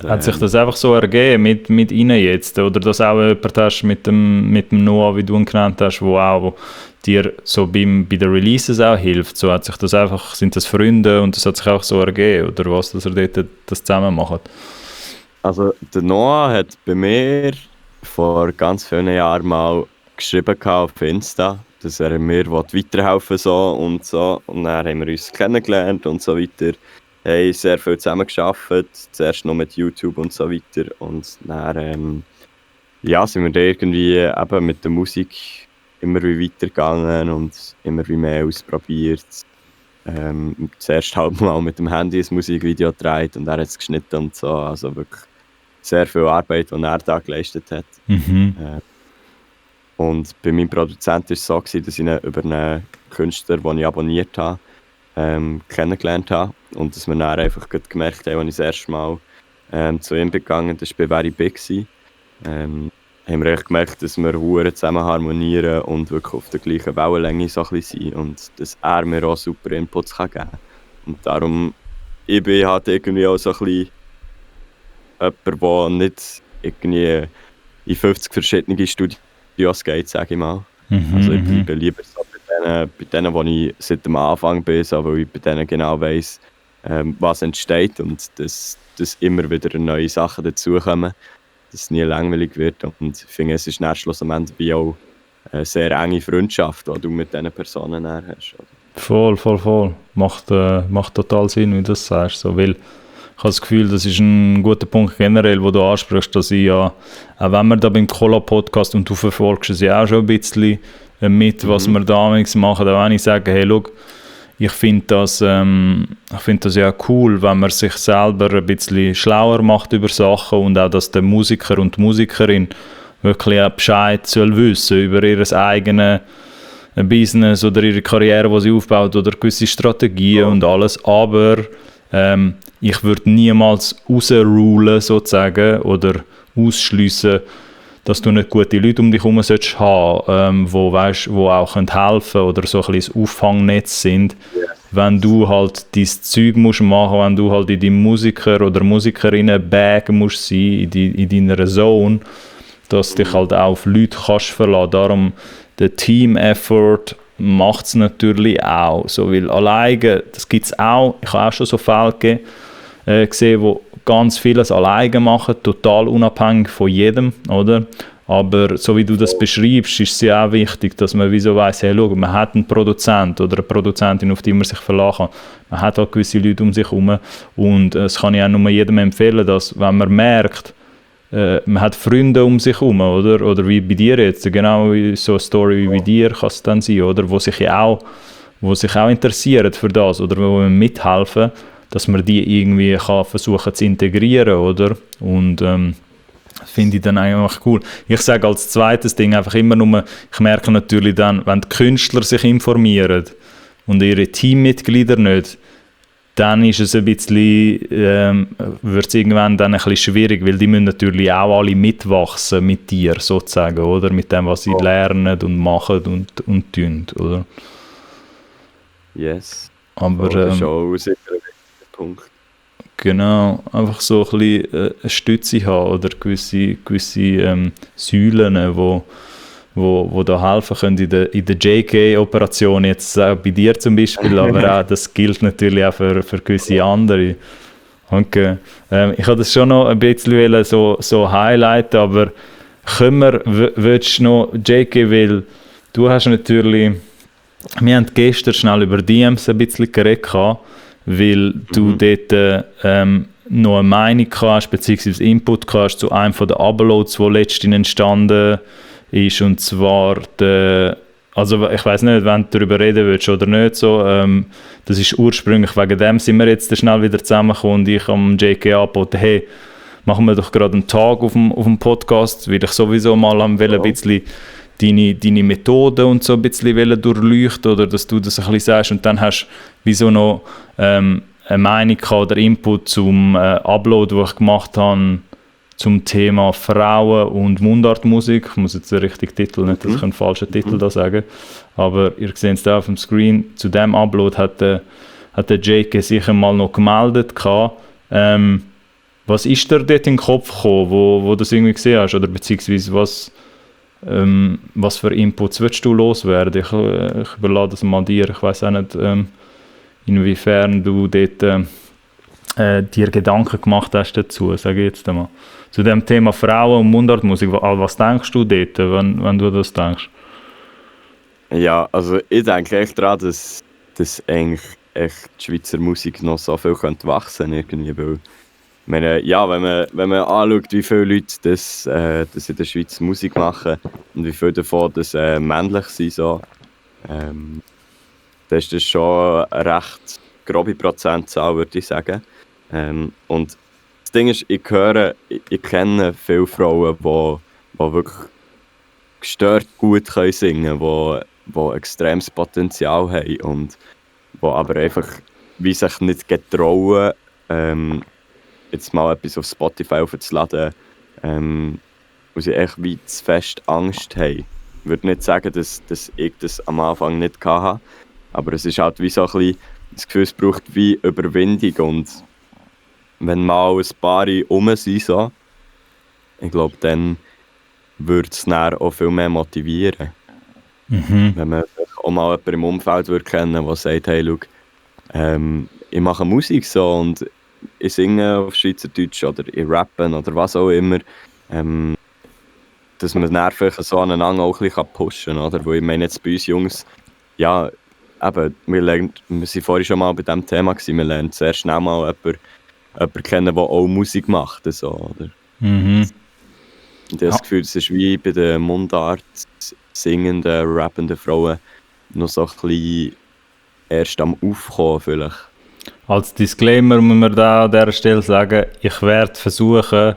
Hat sich das einfach so ergeben mit Ihnen jetzt? Oder dass auch jemand hast mit dem Noah, wie du ihn genannt hast, wo auch dir so bei den Releases auch hilft? So hat sich das einfach, sind das Freunde und das hat sich auch so ergeben? Oder was, dass er dort das zusammen macht? Also der Noah hat bei mir vor ganz vielen Jahren mal geschrieben auf Insta, dass er mir weiterhelfen will so. Und dann haben wir uns kennengelernt und so weiter. Wir haben sehr viel zusammen gearbeitet, zuerst noch mit YouTube und so weiter. Und dann sind wir da irgendwie eben mit der Musik immer wie weitergegangen und immer wie mehr ausprobiert. Zuerst halt mal mit dem Handy ein Musikvideo gedreht und er hat es geschnitten und so. Also wirklich sehr viel Arbeit, die er da geleistet hat. Und bei meinem Produzenten war es so, dass ich ihn über einen Künstler, den ich abonniert habe, kennengelernt habe. Und dass wir dann einfach gemerkt haben, als ich das erste Mal zu ihm gegangen bin, das war bei Very Big. Haben wir echt gemerkt, dass wir verdammt zusammen harmonieren und wirklich auf der gleichen Wellenlänge so ein bisschen sind. Und dass er mir auch super Inputs geben kann. Und darum, ich bin halt irgendwie auch so ein bisschen jemand, der nicht irgendwie in 50 verschiedene Studios geht, sage ich mal. Also ich bleibe lieber so bei denen, wo ich seit dem Anfang bin, so, weil ich bei denen genau weiss, was entsteht und dass immer wieder neue Sachen dazukommen, dass es nie langweilig wird. Und ich finde, es ist dann schlussendlich wie auch eine sehr enge Freundschaft, die du mit diesen Personen hast. Voll. Macht total Sinn, wie du das sagst. So, weil ich habe das Gefühl, das ist ein guter Punkt generell, wo du ansprichst, dass ich ja, auch wenn wir da beim Cola-Podcast und du verfolgst es ja auch schon ein bisschen mit, was wir da machen, auch wenn ich sage, hey, schau, ich finde das ja cool, wenn man sich selber ein bisschen schlauer macht über Sachen und auch, dass der Musiker und die Musikerin wirklich auch Bescheid soll wissen über ihr eigenes Business oder ihre Karriere, die sie aufbaut oder gewisse Strategien und alles, aber ich würde niemals rausrulen sozusagen oder ausschliessen, dass du nicht gute Leute um dich herum haben solltest, wo auch helfen können oder so ein bisschen das Auffangnetz sind, wenn du halt dein Zeug musst machen, wenn du halt in deinem Musiker- oder Musikerinnen-Bag musst sein, in deiner Zone, dass dich halt auch auf Leute kannst verlassen. Darum der Team-Effort macht es natürlich auch. So, weil alleine, das gibt es auch, ich habe auch schon so Fälle gesehen, wo ganz vieles alleine machen, total unabhängig von jedem, oder? Aber so wie du das beschreibst, ist es ja auch wichtig, dass man wieso weiss, hey, schau, man hat einen Produzent oder eine Produzentin, auf die man sich verlassen kann. Man hat auch gewisse Leute um sich herum und das kann ich auch nur jedem empfehlen, dass, wenn man merkt, man hat Freunde um sich herum, oder wie bei dir jetzt, genau so eine Story wie bei dir kann es dann sein, oder? Wo sich auch interessieren für das oder wo man mithelfen, dass man die irgendwie kann versuchen zu integrieren, oder? Und finde ich dann eigentlich cool. Ich sage als zweites Ding einfach immer nur, ich merke natürlich dann, wenn die Künstler sich informieren und ihre Teammitglieder nicht, dann ist es ein bisschen, wird es irgendwann dann ein bisschen schwierig, weil die müssen natürlich auch alle mitwachsen mit dir sozusagen, oder? Mit dem, was sie lernen und machen und tun, oder? Yes. Aber, das ist auch sicher ein wichtiger Punkt. Genau, einfach so ein bisschen eine Stütze haben oder gewisse Säulen, wo da helfen können in der JK-Operation, jetzt bei dir zum Beispiel, aber auch, das gilt natürlich auch für gewisse andere. Okay. Ich habe das schon noch ein bisschen so highlighten, aber willst du noch JK, weil du hast natürlich, wir haben gestern schnell über DMs ein bisschen geredet, weil du dort noch eine Meinung hast, beziehungsweise Input hast zu einem der Uploads, der letztens entstanden ist, und zwar also ich weiß nicht, wenn du darüber reden willst oder nicht, so, das ist ursprünglich, wegen dem sind wir jetzt schnell wieder zusammengekommen und ich am JK angeboten, hey, machen wir doch gerade einen Tag auf dem Podcast, weil ich sowieso mal ein bisschen deine Methoden und so ein bisschen durchleuchten oder dass du das ein bisschen sagst und dann hast du wieso noch eine Meinung oder Input zum Upload, den ich gemacht habe zum Thema Frauen und Mundartmusik. Ich muss jetzt den richtigen Titel, nicht, dass ich einen falschen Titel da sage, aber ihr seht es da auf dem Screen, zu dem Upload hat der JK sich einmal noch gemeldet gehabt. Was ist dir dort in den Kopf gekommen, wo du das irgendwie gesehen hast, oder beziehungsweise was für Inputs willst du loswerden? Ich überlasse das mal dir. Ich weiß auch nicht, inwiefern du dort dir Gedanken gemacht hast dazu, sage ich jetzt einmal. Zu dem Thema Frauen und Mundartmusik, was denkst du dort, wenn du das denkst? Ja, also ich denke echt daran, dass eigentlich echt die Schweizer Musik noch so viel könnte wachsen irgendwie, weil wenn man anschaut, wie viele Leute das in der Schweiz Musik machen und wie viele davon das männlich sind, so, dann ist das schon eine recht grobe Prozentzahl, würde ich sagen. Und das Ding ist, ich kenne viele Frauen, die wirklich gestört gut singen können, die extremes Potenzial haben und die aber einfach wie sich nicht getrauen, jetzt mal etwas auf Spotify aufzuladen, wo sie echt wie zu fest Angst haben. Ich würde nicht sagen, dass ich das am Anfang nicht hatte, aber es ist halt wie so ein bisschen das Gefühl, es braucht wie Überwindung und wenn mal ein paar rum sind, so, ich glaube, dann würde es dann auch viel mehr motivieren. Wenn man auch mal jemanden im Umfeld würde kennen, der sagt, hey, schau, ich mache Musik so und ich singe auf Schweizerdeutsch oder ich rappe oder was auch immer, dass man dann vielleicht so aneinander auch ein bisschen pushen kann, oder? Weil ich meine jetzt bei uns Jungs, ja, eben, wir sind vorhin schon mal bei diesem Thema gewesen, wir lernen sehr schnell mal jemanden kennen, der auch Musik macht, so, oder? Und ich habe das Gefühl, es ist wie bei den Mundart singenden, rappenden Frauen noch so ein bisschen erst am Aufkommen vielleicht. Als Disclaimer muss man da an dieser Stelle sagen, ich werde versuchen,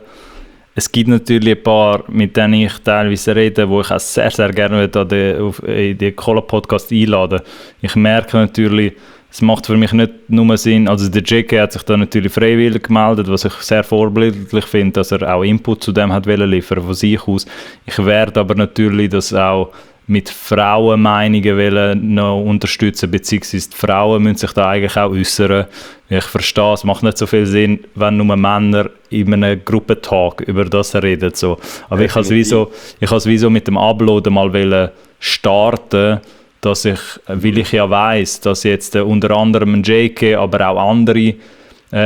es gibt natürlich ein paar, mit denen ich teilweise rede, wo ich auch sehr, sehr gerne in den Cola-Podcast einladen. Ich merke natürlich, es macht für mich nicht nur Sinn, also der JK hat sich da natürlich freiwillig gemeldet, was ich sehr vorbildlich finde, dass er auch Input zu dem hat liefern von sich aus. Ich werde aber natürlich das auch mit Frauenmeinungen noch unterstützen, beziehungsweise die Frauen müssen sich da eigentlich auch äußern. Ich verstehe, es macht nicht so viel Sinn, wenn nur Männer in einem Gruppentalk über das reden. So. Aber ich habe es wie so mit dem Uploaden mal starten, dass weil ich ja weiss, dass jetzt unter anderem ein JK, aber auch andere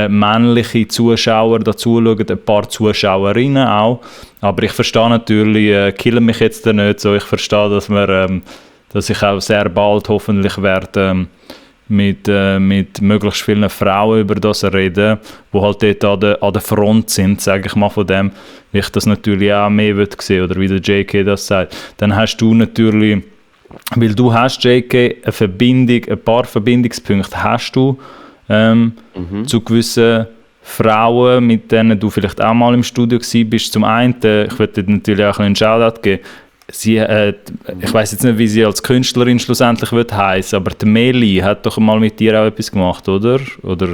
männliche Zuschauer dazu schauen, ein paar Zuschauerinnen auch. Aber ich verstehe natürlich, killen mich jetzt nicht so. Ich verstehe, dass ich auch sehr bald hoffentlich werde mit möglichst vielen Frauen über das reden, die halt dort an der Front sind, sage ich mal von dem, wie ich das natürlich auch mehr sehen oder wie der JK das sagt. Dann hast du natürlich, weil du hast, JK, ein paar Verbindungspunkte hast du zu gewissen Frauen, mit denen du vielleicht auch mal im Studio bist. Zum einen, ich würde dir natürlich auch einen Shoutout geben, ich weiss jetzt nicht, wie sie als Künstlerin schlussendlich heissen, aber die Meli hat doch mal mit dir auch etwas gemacht, oder? Oder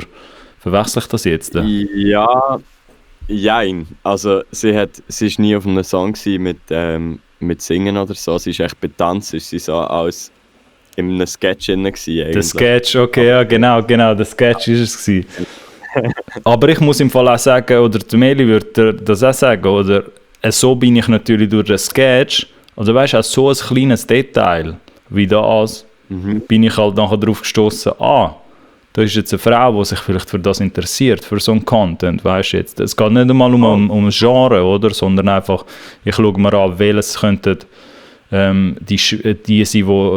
verwechsel ich das jetzt? Ja, jein. Also sie war nie auf einem Song mit Singen oder so, sie ist echt bei Tanz, ist sie so als in einem Sketch drin gewesen. Der Sketch, okay, ja, genau, der Sketch war es gewesen. Aber ich muss im Fall auch sagen, oder die Meli würde das auch sagen, oder so bin ich natürlich durch den Sketch, also weißt du, auch so ein kleines Detail wie das, bin ich halt nachher darauf gestoßen, da ist jetzt eine Frau, die sich vielleicht für das interessiert, für so einen Content, weißt du jetzt. Es geht nicht einmal um ein Genre, oder, sondern einfach, ich schaue mir an, welches könnten die sein, die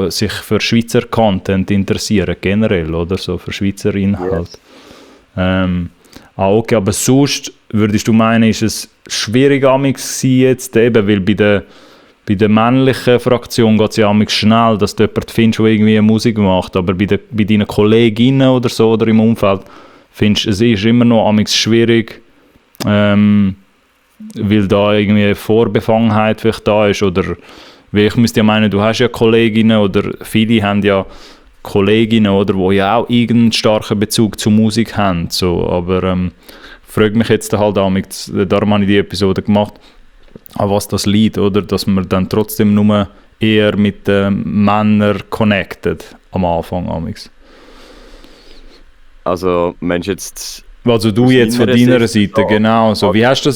sich für Schweizer Content interessieren, generell, oder so, für Schweizer Inhalt. Yes. Okay, aber sonst würdest du meinen, ist es schwierig amix jetzt, eben, weil bei der männlichen Fraktion geht es ja amix schnell, dass du jemanden findest, der irgendwie Musik macht, aber bei deinen Kolleginnen oder so, oder im Umfeld, findest du, es ist immer noch amix schwierig, weil da irgendwie eine Vorbefangenheit vielleicht da ist, oder weil ich müsste ja meinen, du hast ja Kolleginnen oder viele haben ja Kolleginnen, oder, die ja auch irgendeinen starken Bezug zur Musik haben. So. Aber frage mich jetzt halt auch, darum habe ich die Episode gemacht, an was das liegt, oder? Dass man dann trotzdem nur eher mit Männern connected am Anfang. Amix. Also meinst du jetzt... Also du jetzt von deiner Seite, genau. So. Wie hast du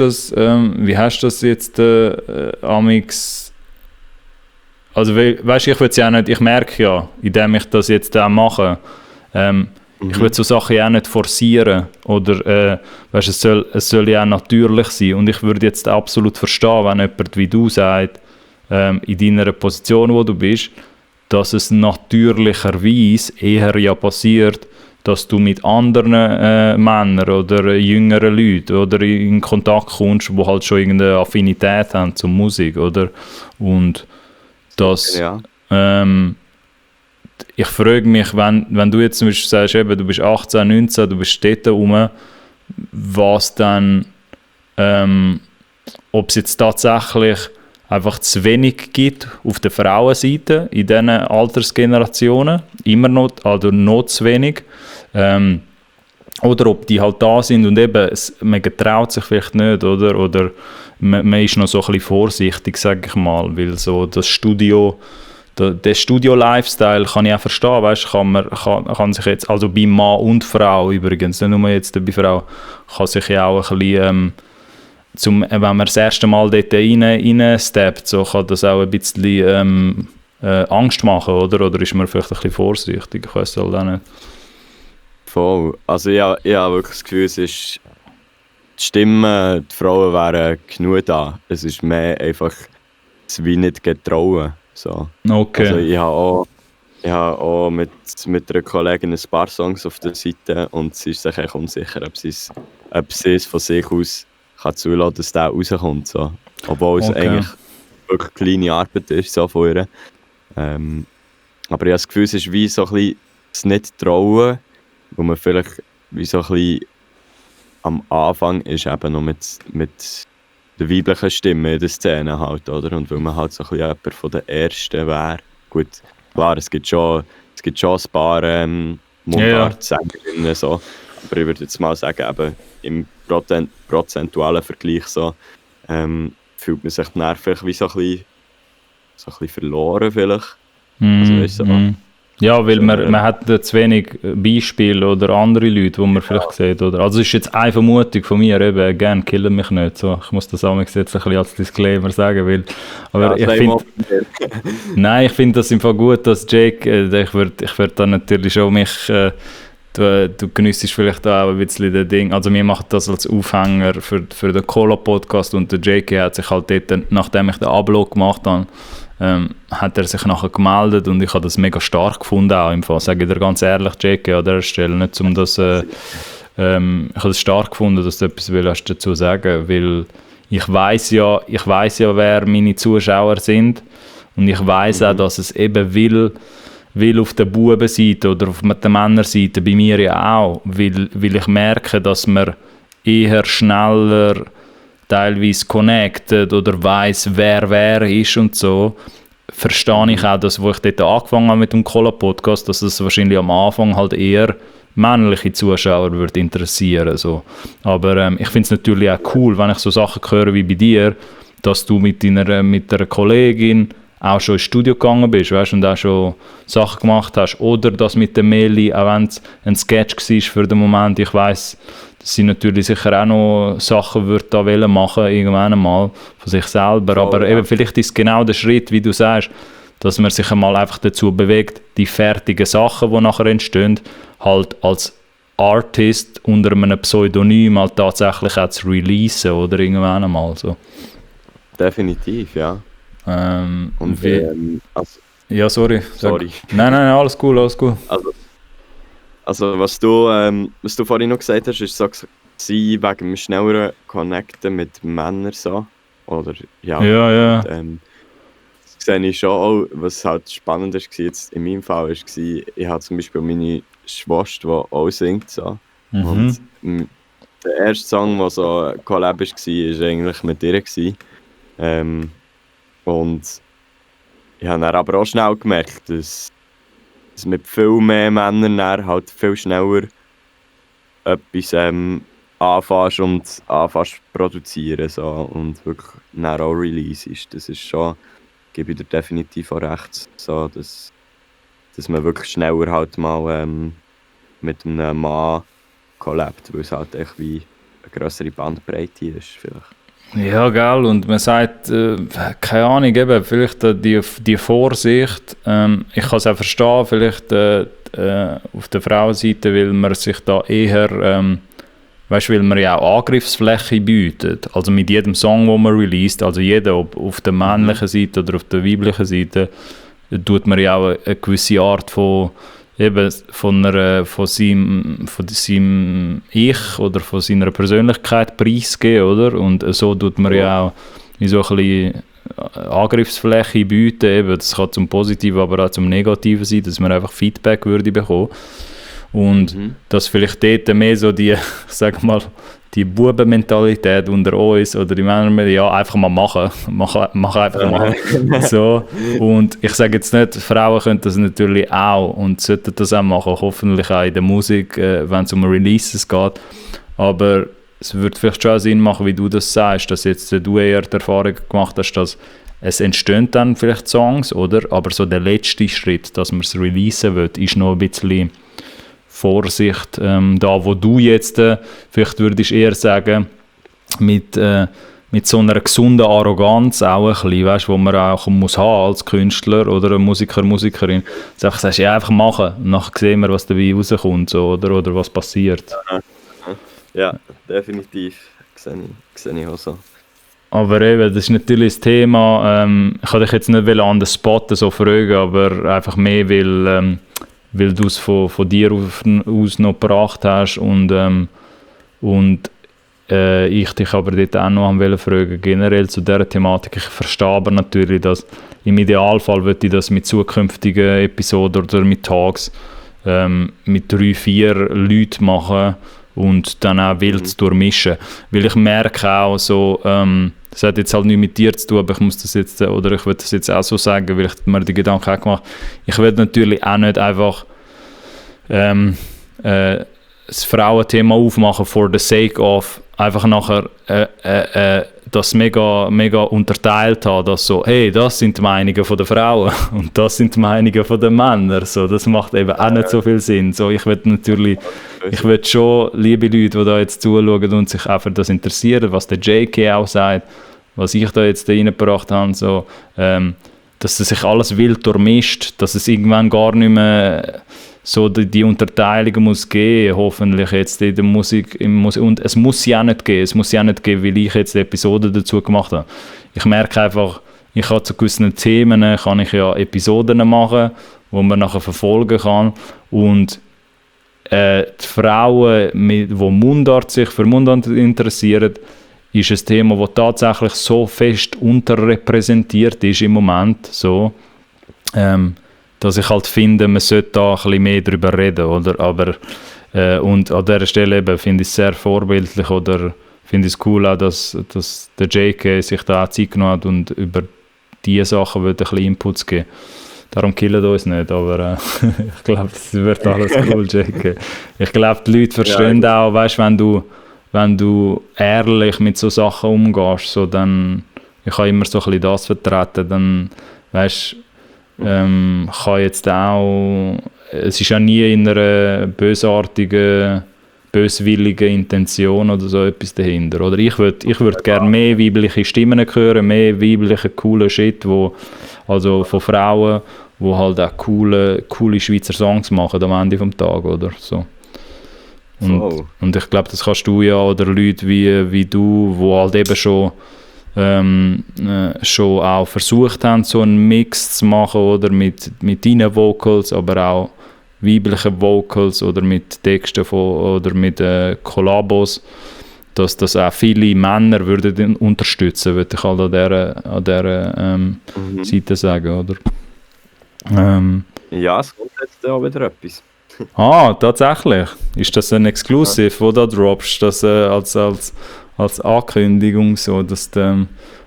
das jetzt amix... Also weißt du, ich würde es ja nicht, ich merke ja, indem ich das jetzt auch mache, ich würde so Sachen ja auch nicht forcieren, oder weißt, es soll ja auch natürlich sein, und ich würde jetzt absolut verstehen, wenn jemand wie du sagt, in deiner Position, wo du bist, dass es natürlicherweise eher ja passiert, dass du mit anderen Männern oder jüngeren Leuten oder in Kontakt kommst, die halt schon irgendeine Affinität haben zur Musik, oder? Und das, ja. Ich frage mich, wenn du jetzt zum Beispiel sagst, eben, du bist 18, 19, du bist dort rum, was dann, ob es jetzt tatsächlich einfach zu wenig gibt auf der Frauenseite in diesen Altersgenerationen, immer noch, also noch zu wenig, oder ob die halt da sind und eben, man getraut sich vielleicht nicht, oder man ist noch so ein bisschen vorsichtig, sage ich mal, weil so das Studio, der Studio-Lifestyle kann ich auch verstehen, weißt, kann sich jetzt, also bei Mann und Frau übrigens, nicht nur jetzt bei Frau, kann sich ja auch ein bisschen wenn man das erste Mal dort reinsteppt, so kann das auch ein bisschen Angst machen, oder? Oder ist man vielleicht ein bisschen vorsichtig? Ich weiß halt auch nicht. Voll. Also ich habe wirklich das Gefühl, es ist die Stimmen, die Frauen wären genug da. Es ist mehr einfach das wie nicht getrauen. So. Okay. Also ich habe auch mit einer Kollegin ein paar Songs auf der Seite und sie ist sich echt unsicher, ob sie es von sich aus kann zulassen, dass der rauskommt. So. Obwohl es eigentlich wirklich kleine Arbeit ist so von ihr. Aber ich habe das Gefühl, es ist wie so ein bisschen das Nicht-Trauen, wo man vielleicht wie so ein bisschen am Anfang ist, eben noch mit der weiblichen Stimme in der Szene halt, oder? Und weil man halt so ein bisschen jemand von den Ersten wäre. Gut, klar, es gibt schon ein paar Mundart-Sängerinnen, so. Aber ich würde jetzt mal sagen, eben im prozentualen Vergleich so, fühlt man sich dann vielleicht wie so ein bisschen verloren vielleicht. Also, weißt du, so. Ja, weil man hat zu wenig Beispiele oder andere Leute, die man vielleicht sieht. Oder? Also es ist jetzt eine Vermutung von mir, eben, gerne killen mich nicht. So. Ich muss das auch jetzt ein bisschen als Disclaimer sagen, weil aber ja, ich finde das im Fall gut, dass Jake, ich würd dann natürlich schon mich, du geniessest vielleicht auch ein bisschen das Ding, also wir machen das als Aufhänger für den Cola-Podcast und der Jake hat sich halt dort, nachdem ich den Upload gemacht habe, hat er sich nachher gemeldet und ich habe das mega stark gefunden auch im Fall, sage ich dir ganz ehrlich, Jake, an dieser Stelle, nicht um das, ich habe es stark gefunden, dass du etwas willst dazu sagen, weil ich weiss ja, wer meine Zuschauer sind und ich weiss auch, dass es eben will auf der Bubenseite oder auf der Männerseite, bei mir ja auch, weil ich merke, dass man eher schneller teilweise connected oder weiss, wer ist und so, verstehe ich auch, dass, wo ich dort angefangen habe mit dem Cola-Podcast, dass es wahrscheinlich am Anfang halt eher männliche Zuschauer würde interessieren. So. Aber ich finde es natürlich auch cool, wenn ich so Sachen höre wie bei dir, dass du mit einer Kollegin auch schon ins Studio gegangen bist, weißt, und auch schon Sachen gemacht hast. Oder das mit der Meli, auch wenn es ein Sketch war für den Moment. Ich weiss, dass sie natürlich sicher auch noch Sachen da machen irgendwann einmal von sich selber. Aber eben, vielleicht ist es genau der Schritt, wie du sagst, dass man sich einmal einfach dazu bewegt, die fertigen Sachen, die nachher entstehen, halt als Artist unter einem Pseudonym halt tatsächlich auch zu releasen oder irgendwann einmal so. Definitiv, ja. Und ja, sorry. Nein, alles cool. Also was du vorhin noch gesagt hast, ist so wegen dem schnelleren Connecten mit Männern so. Oder ja. Und, das sehe ich schon auch, was halt spannend war jetzt in meinem Fall, war, ich habe zum Beispiel meine Schwester, die auch singt. So. Und der erste Song, der so ein Collab war, war eigentlich mit ihr. Und ich habe dann aber auch schnell gemerkt, dass mit viel mehr Männern dann halt viel schneller etwas anfängst zu produzieren so, und wirklich dann auch Release ist. Das ist schon, gebe ich dir definitiv auch recht, so, dass man wirklich schneller halt mal mit einem Mann kollabiert, weil es halt echt wie eine grössere Bandbreite ist vielleicht. Ja, gell, und man sagt, keine Ahnung, eben, vielleicht die Vorsicht, ich kann es auch verstehen, vielleicht auf der Frauenseite, weil man sich da eher, weil man ja auch Angriffsfläche bietet, also mit jedem Song, den man released, also jeder, ob auf der männlichen Seite oder auf der weiblichen Seite, tut man ja auch eine gewisse Art von seinem Ich oder von seiner Persönlichkeit preisgeben, oder? Und so tut man ja auch in so ein bisschen Angriffsfläche bieten, eben. Das kann zum Positiven, aber auch zum Negativen sein, dass man einfach Feedback würde bekommen. Und dass vielleicht dort mehr so die, ich sag mal, die Bubenmentalität unter uns oder die Männer, ja, einfach mal machen. Mach einfach mal. So. Und ich sage jetzt nicht, Frauen können das natürlich auch und sollten das auch machen, hoffentlich auch in der Musik, wenn es um Releases geht. Aber es würde vielleicht schon Sinn machen, wie du das sagst, dass jetzt du eher die Erfahrung gemacht hast, dass es entstehen dann vielleicht Songs, oder? Aber so der letzte Schritt, dass man es releasen will, ist noch ein bisschen Vorsicht da, wo du jetzt vielleicht würdest eher sagen, mit so einer gesunden Arroganz auch ein bisschen, weißt, wo man auch muss haben als Künstler oder ein Musiker, Musikerin. Dass du einfach sagst, ja, einfach machen. Und nachher sehen wir, was dabei rauskommt so, oder was passiert. Ja, definitiv. Sehe ich auch so. Aber eben, das ist natürlich das Thema. Ich wollte dich jetzt nicht an den Spot so fragen, aber einfach mehr, weil du es von dir aus noch gebracht hast und ich dich aber dort auch noch fragen generell zu dieser Thematik. Ich verstehe aber natürlich, dass im Idealfall würde ich das mit zukünftigen Episoden oder mit Talks mit 3-4 Leuten machen und dann auch wild durchmischen. Weil ich merke auch so, das hat jetzt halt nichts mit dir zu tun, aber ich muss das jetzt, oder ich würde das jetzt auch so sagen, weil ich mir die Gedanken auch gemacht habe. Ich will natürlich auch nicht einfach das Frauenthema aufmachen for the sake of einfach nachher das mega unterteilt haben, dass so, hey, das sind die Meinungen von der Frauen und das sind die Meinungen von den Männern. So, das macht eben auch nicht so viel Sinn. So, ich will schon, liebe Leute, die da jetzt zuschauen und sich auch für das interessieren, was der JK auch sagt, was ich da jetzt reingebracht habe, so, dass es sich alles wild durchmischt, dass es irgendwann gar nicht mehr so die Unterteilung muss geben, hoffentlich jetzt in der Musik, und es muss sie auch nicht geben, weil ich jetzt Episoden dazu gemacht habe. Ich merke einfach, ich kann zu gewissen Themen kann ich ja Episoden machen, wo man nachher verfolgen kann und die Frauen, die sich für Mundart interessieren, ist ein Thema, das tatsächlich so fest unterrepräsentiert ist im Moment, so, dass ich halt finde, man sollte da ein bisschen mehr darüber reden, oder? Aber, und an dieser Stelle eben finde ich es sehr vorbildlich, oder finde ich es cool auch, dass der JK sich da auch Zeit genommen hat und über diese Sachen ein bisschen Inputs geben. Darum killen uns nicht, aber ich glaube, es wird alles cool, JK. Ich glaube, die Leute verstehen auch, weißt, wenn du ehrlich mit so Sachen umgehst, so dann, ich habe immer so ein bisschen das vertreten, dann, weißt, kann jetzt auch, es ist ja nie in einer bösartigen, böswilligen Intention oder so etwas dahinter. Oder ich würd gerne mehr weibliche Stimmen hören, mehr weibliche coole Shit, also von Frauen, die halt auch coole Schweizer Songs machen am Ende des Tages, oder so. Und ich glaube, das kannst du ja, oder Leute wie du, die halt eben schon auch versucht haben, so einen Mix zu machen, oder mit deinen Vocals, aber auch weiblichen Vocals oder mit Texten oder mit Kollabos, dass das auch viele Männer würden unterstützen, würde ich halt an dieser Seite sagen, oder? Ja, es kommt jetzt auch wieder etwas. Tatsächlich? Ist das ein Exclusive, wo du droppst, das als Ankündigung so, dass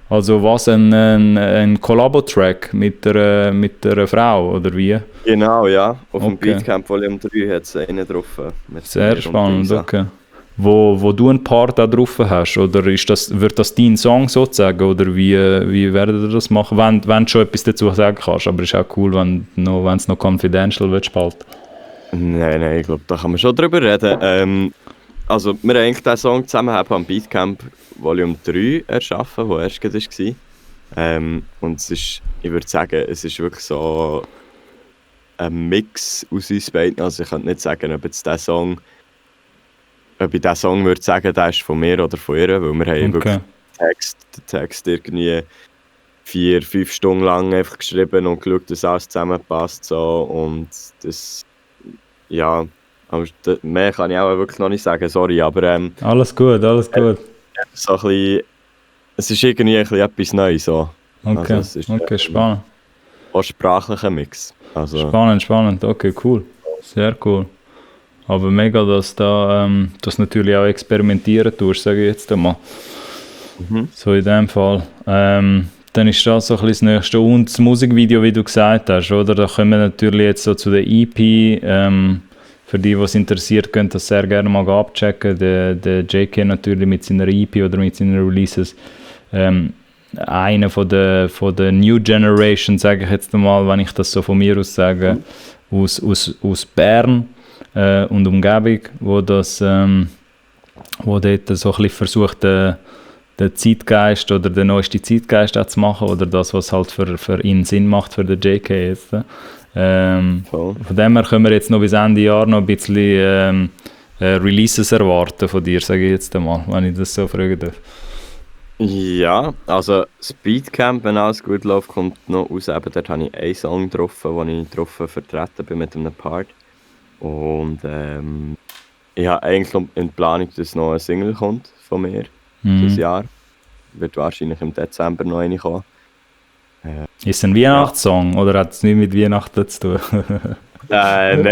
also was, ein Collabo-Track mit einer Frau, oder wie? Genau, ja. Auf dem Beatcamp Volume 3 hat es einen drauf. Sehr spannend, okay. Wo du einen Part auch drauf hast, oder wird das dein Song sozusagen, oder wie werdet ihr das machen, wenn du schon etwas dazu sagen kannst, aber es ist auch cool, wenn es noch confidential wird spalt. Nein, ich glaube, da kann man schon drüber reden. Also, wir haben eigentlich diesen Song zusammen am Beatcamp Volume 3 erschaffen, der erst gerade war. Und es ist, ich würde sagen, es ist wirklich so ein Mix aus uns beiden. Also ich könnte nicht sagen, ob ich diesen Song würde sagen, der ist von mir oder von ihr, weil wir haben wirklich den Text irgendwie 4-5 Stunden lang einfach geschrieben und geschaut, dass alles zusammenpasst. So. Und das, ja, mehr kann ich auch wirklich noch nicht sagen, sorry, aber alles gut. So ein bisschen, es ist irgendwie ein bisschen etwas Neues. So. Okay, also es ist, spannend. Auch sprachlicher Mix. Also, spannend, okay, cool. Sehr cool. Aber mega, dass da das natürlich auch experimentieren tust, sage ich jetzt einmal. So in dem Fall. Dann ist das so ein bisschen das Nächste. Und das Musikvideo, wie du gesagt hast, oder? Da kommen wir natürlich jetzt so zu der EP. Für die es interessiert, könnt das sehr gerne mal abchecken. Der JK natürlich mit seiner EP oder mit seinen Releases. Einer von der New Generation, sage ich jetzt einmal, wenn ich das so von mir aus sage, aus Bern und Umgebung, wo das wo dort so ein bisschen versucht, den Zeitgeist oder den neuesten Zeitgeist auch zu machen oder das, was halt für ihn Sinn macht, für den JK jetzt. Von dem her können wir jetzt noch bis Ende Jahr noch ein bisschen Releases erwarten von dir, sage ich jetzt einmal, wenn ich das so fragen darf. Ja, also Speedcamp, wenn alles gut läuft, kommt noch raus. Eben, dort habe ich einen Song getroffen, den ich drauf vertreten bin mit einem Part. Und ich habe eigentlich in Planung, dass noch ein Single kommt von mir dieses Jahr. Wird wahrscheinlich im Dezember noch eine kommen. Ist es ein Weihnachtssong oder hat es nichts mit Weihnachten zu tun? Nein,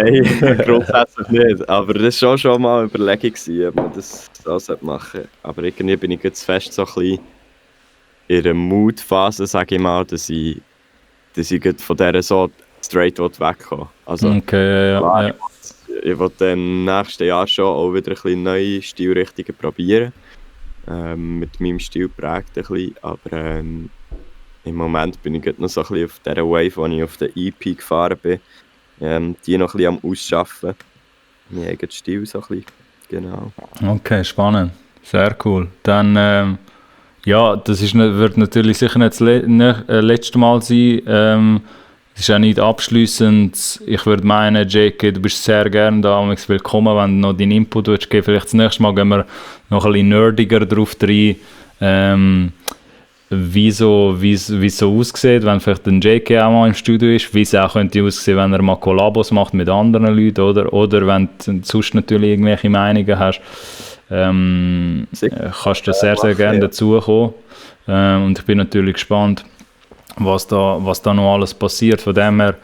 grundsätzlich nicht. Aber das war schon mal eine Überlegung, ob man das so machen sollte. Aber irgendwie bin ich jetzt fest so ein bisschen in einer Mood-Phase, sage ich mal, dass ich von dieser so straight wegkomme. Also, okay, ja. Ich will dann im nächsten Jahr schon auch wieder ein bisschen neue Stilrichtungen probieren. Mit meinem Stil prägt ein bisschen. Aber im Moment bin ich noch so ein bisschen auf dieser Wave, wo ich auf der EP gefahren bin. Die noch ein bisschen am Ausschaffen. Mein eigener Stil so ein bisschen. Genau. Okay, spannend. Sehr cool. Dann, ja, das wird natürlich sicher nicht das letzte Mal sein. Es ist auch nicht abschliessend. Ich würde meinen, JK, du bist sehr gerne da, willkommen, wenn du noch deinen Input geben willst. Vielleicht das nächste Mal gehen wir noch ein bisschen nerdiger drauf rein. Wie so aussieht, wenn vielleicht ein JK auch mal im Studio ist, wie es auch könnte aussehen, wenn er mal Kollabos macht mit anderen Leuten, oder wenn du sonst natürlich irgendwelche Meinungen hast, kannst du sehr, sehr gerne dazukommen. Und ich bin natürlich gespannt, was da noch alles passiert. Von dem her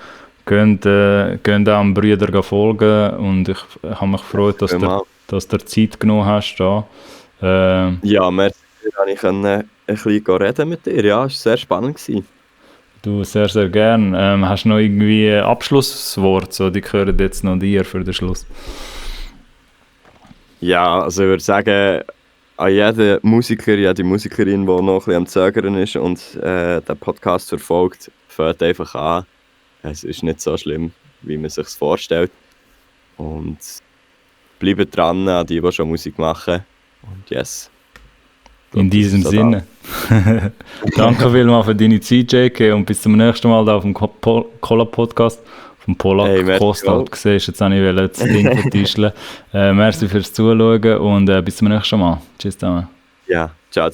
könnt auch dem Brüder folgen und ich habe mich gefreut, dass du Zeit genommen hast. Da. Ja, merci, ich konnte ein bisschen reden mit dir. Ja, es war sehr spannend. Du, sehr, sehr gern. Hast du noch irgendwie ein Abschlusswort? So, die gehören jetzt noch dir für den Schluss. Ja, also ich würde sagen, an jeden Musiker, jede Musikerin, die noch ein bisschen am Zögern ist und den Podcast verfolgt, fängt einfach an. Es ist nicht so schlimm, wie man es sich vorstellt. Und bleibt dran an die schon Musik machen. Und yes. In diesem Sinne. Danke vielmals für deine Zeit, JK, und bis zum nächsten Mal da auf dem Cola-Podcast. Vom Polak Costa. Du siehst, jetzt habe ich das Ding vertischeln. Merci fürs Zuschauen und bis zum nächsten Mal. Tschüss zusammen. Ja, ciao.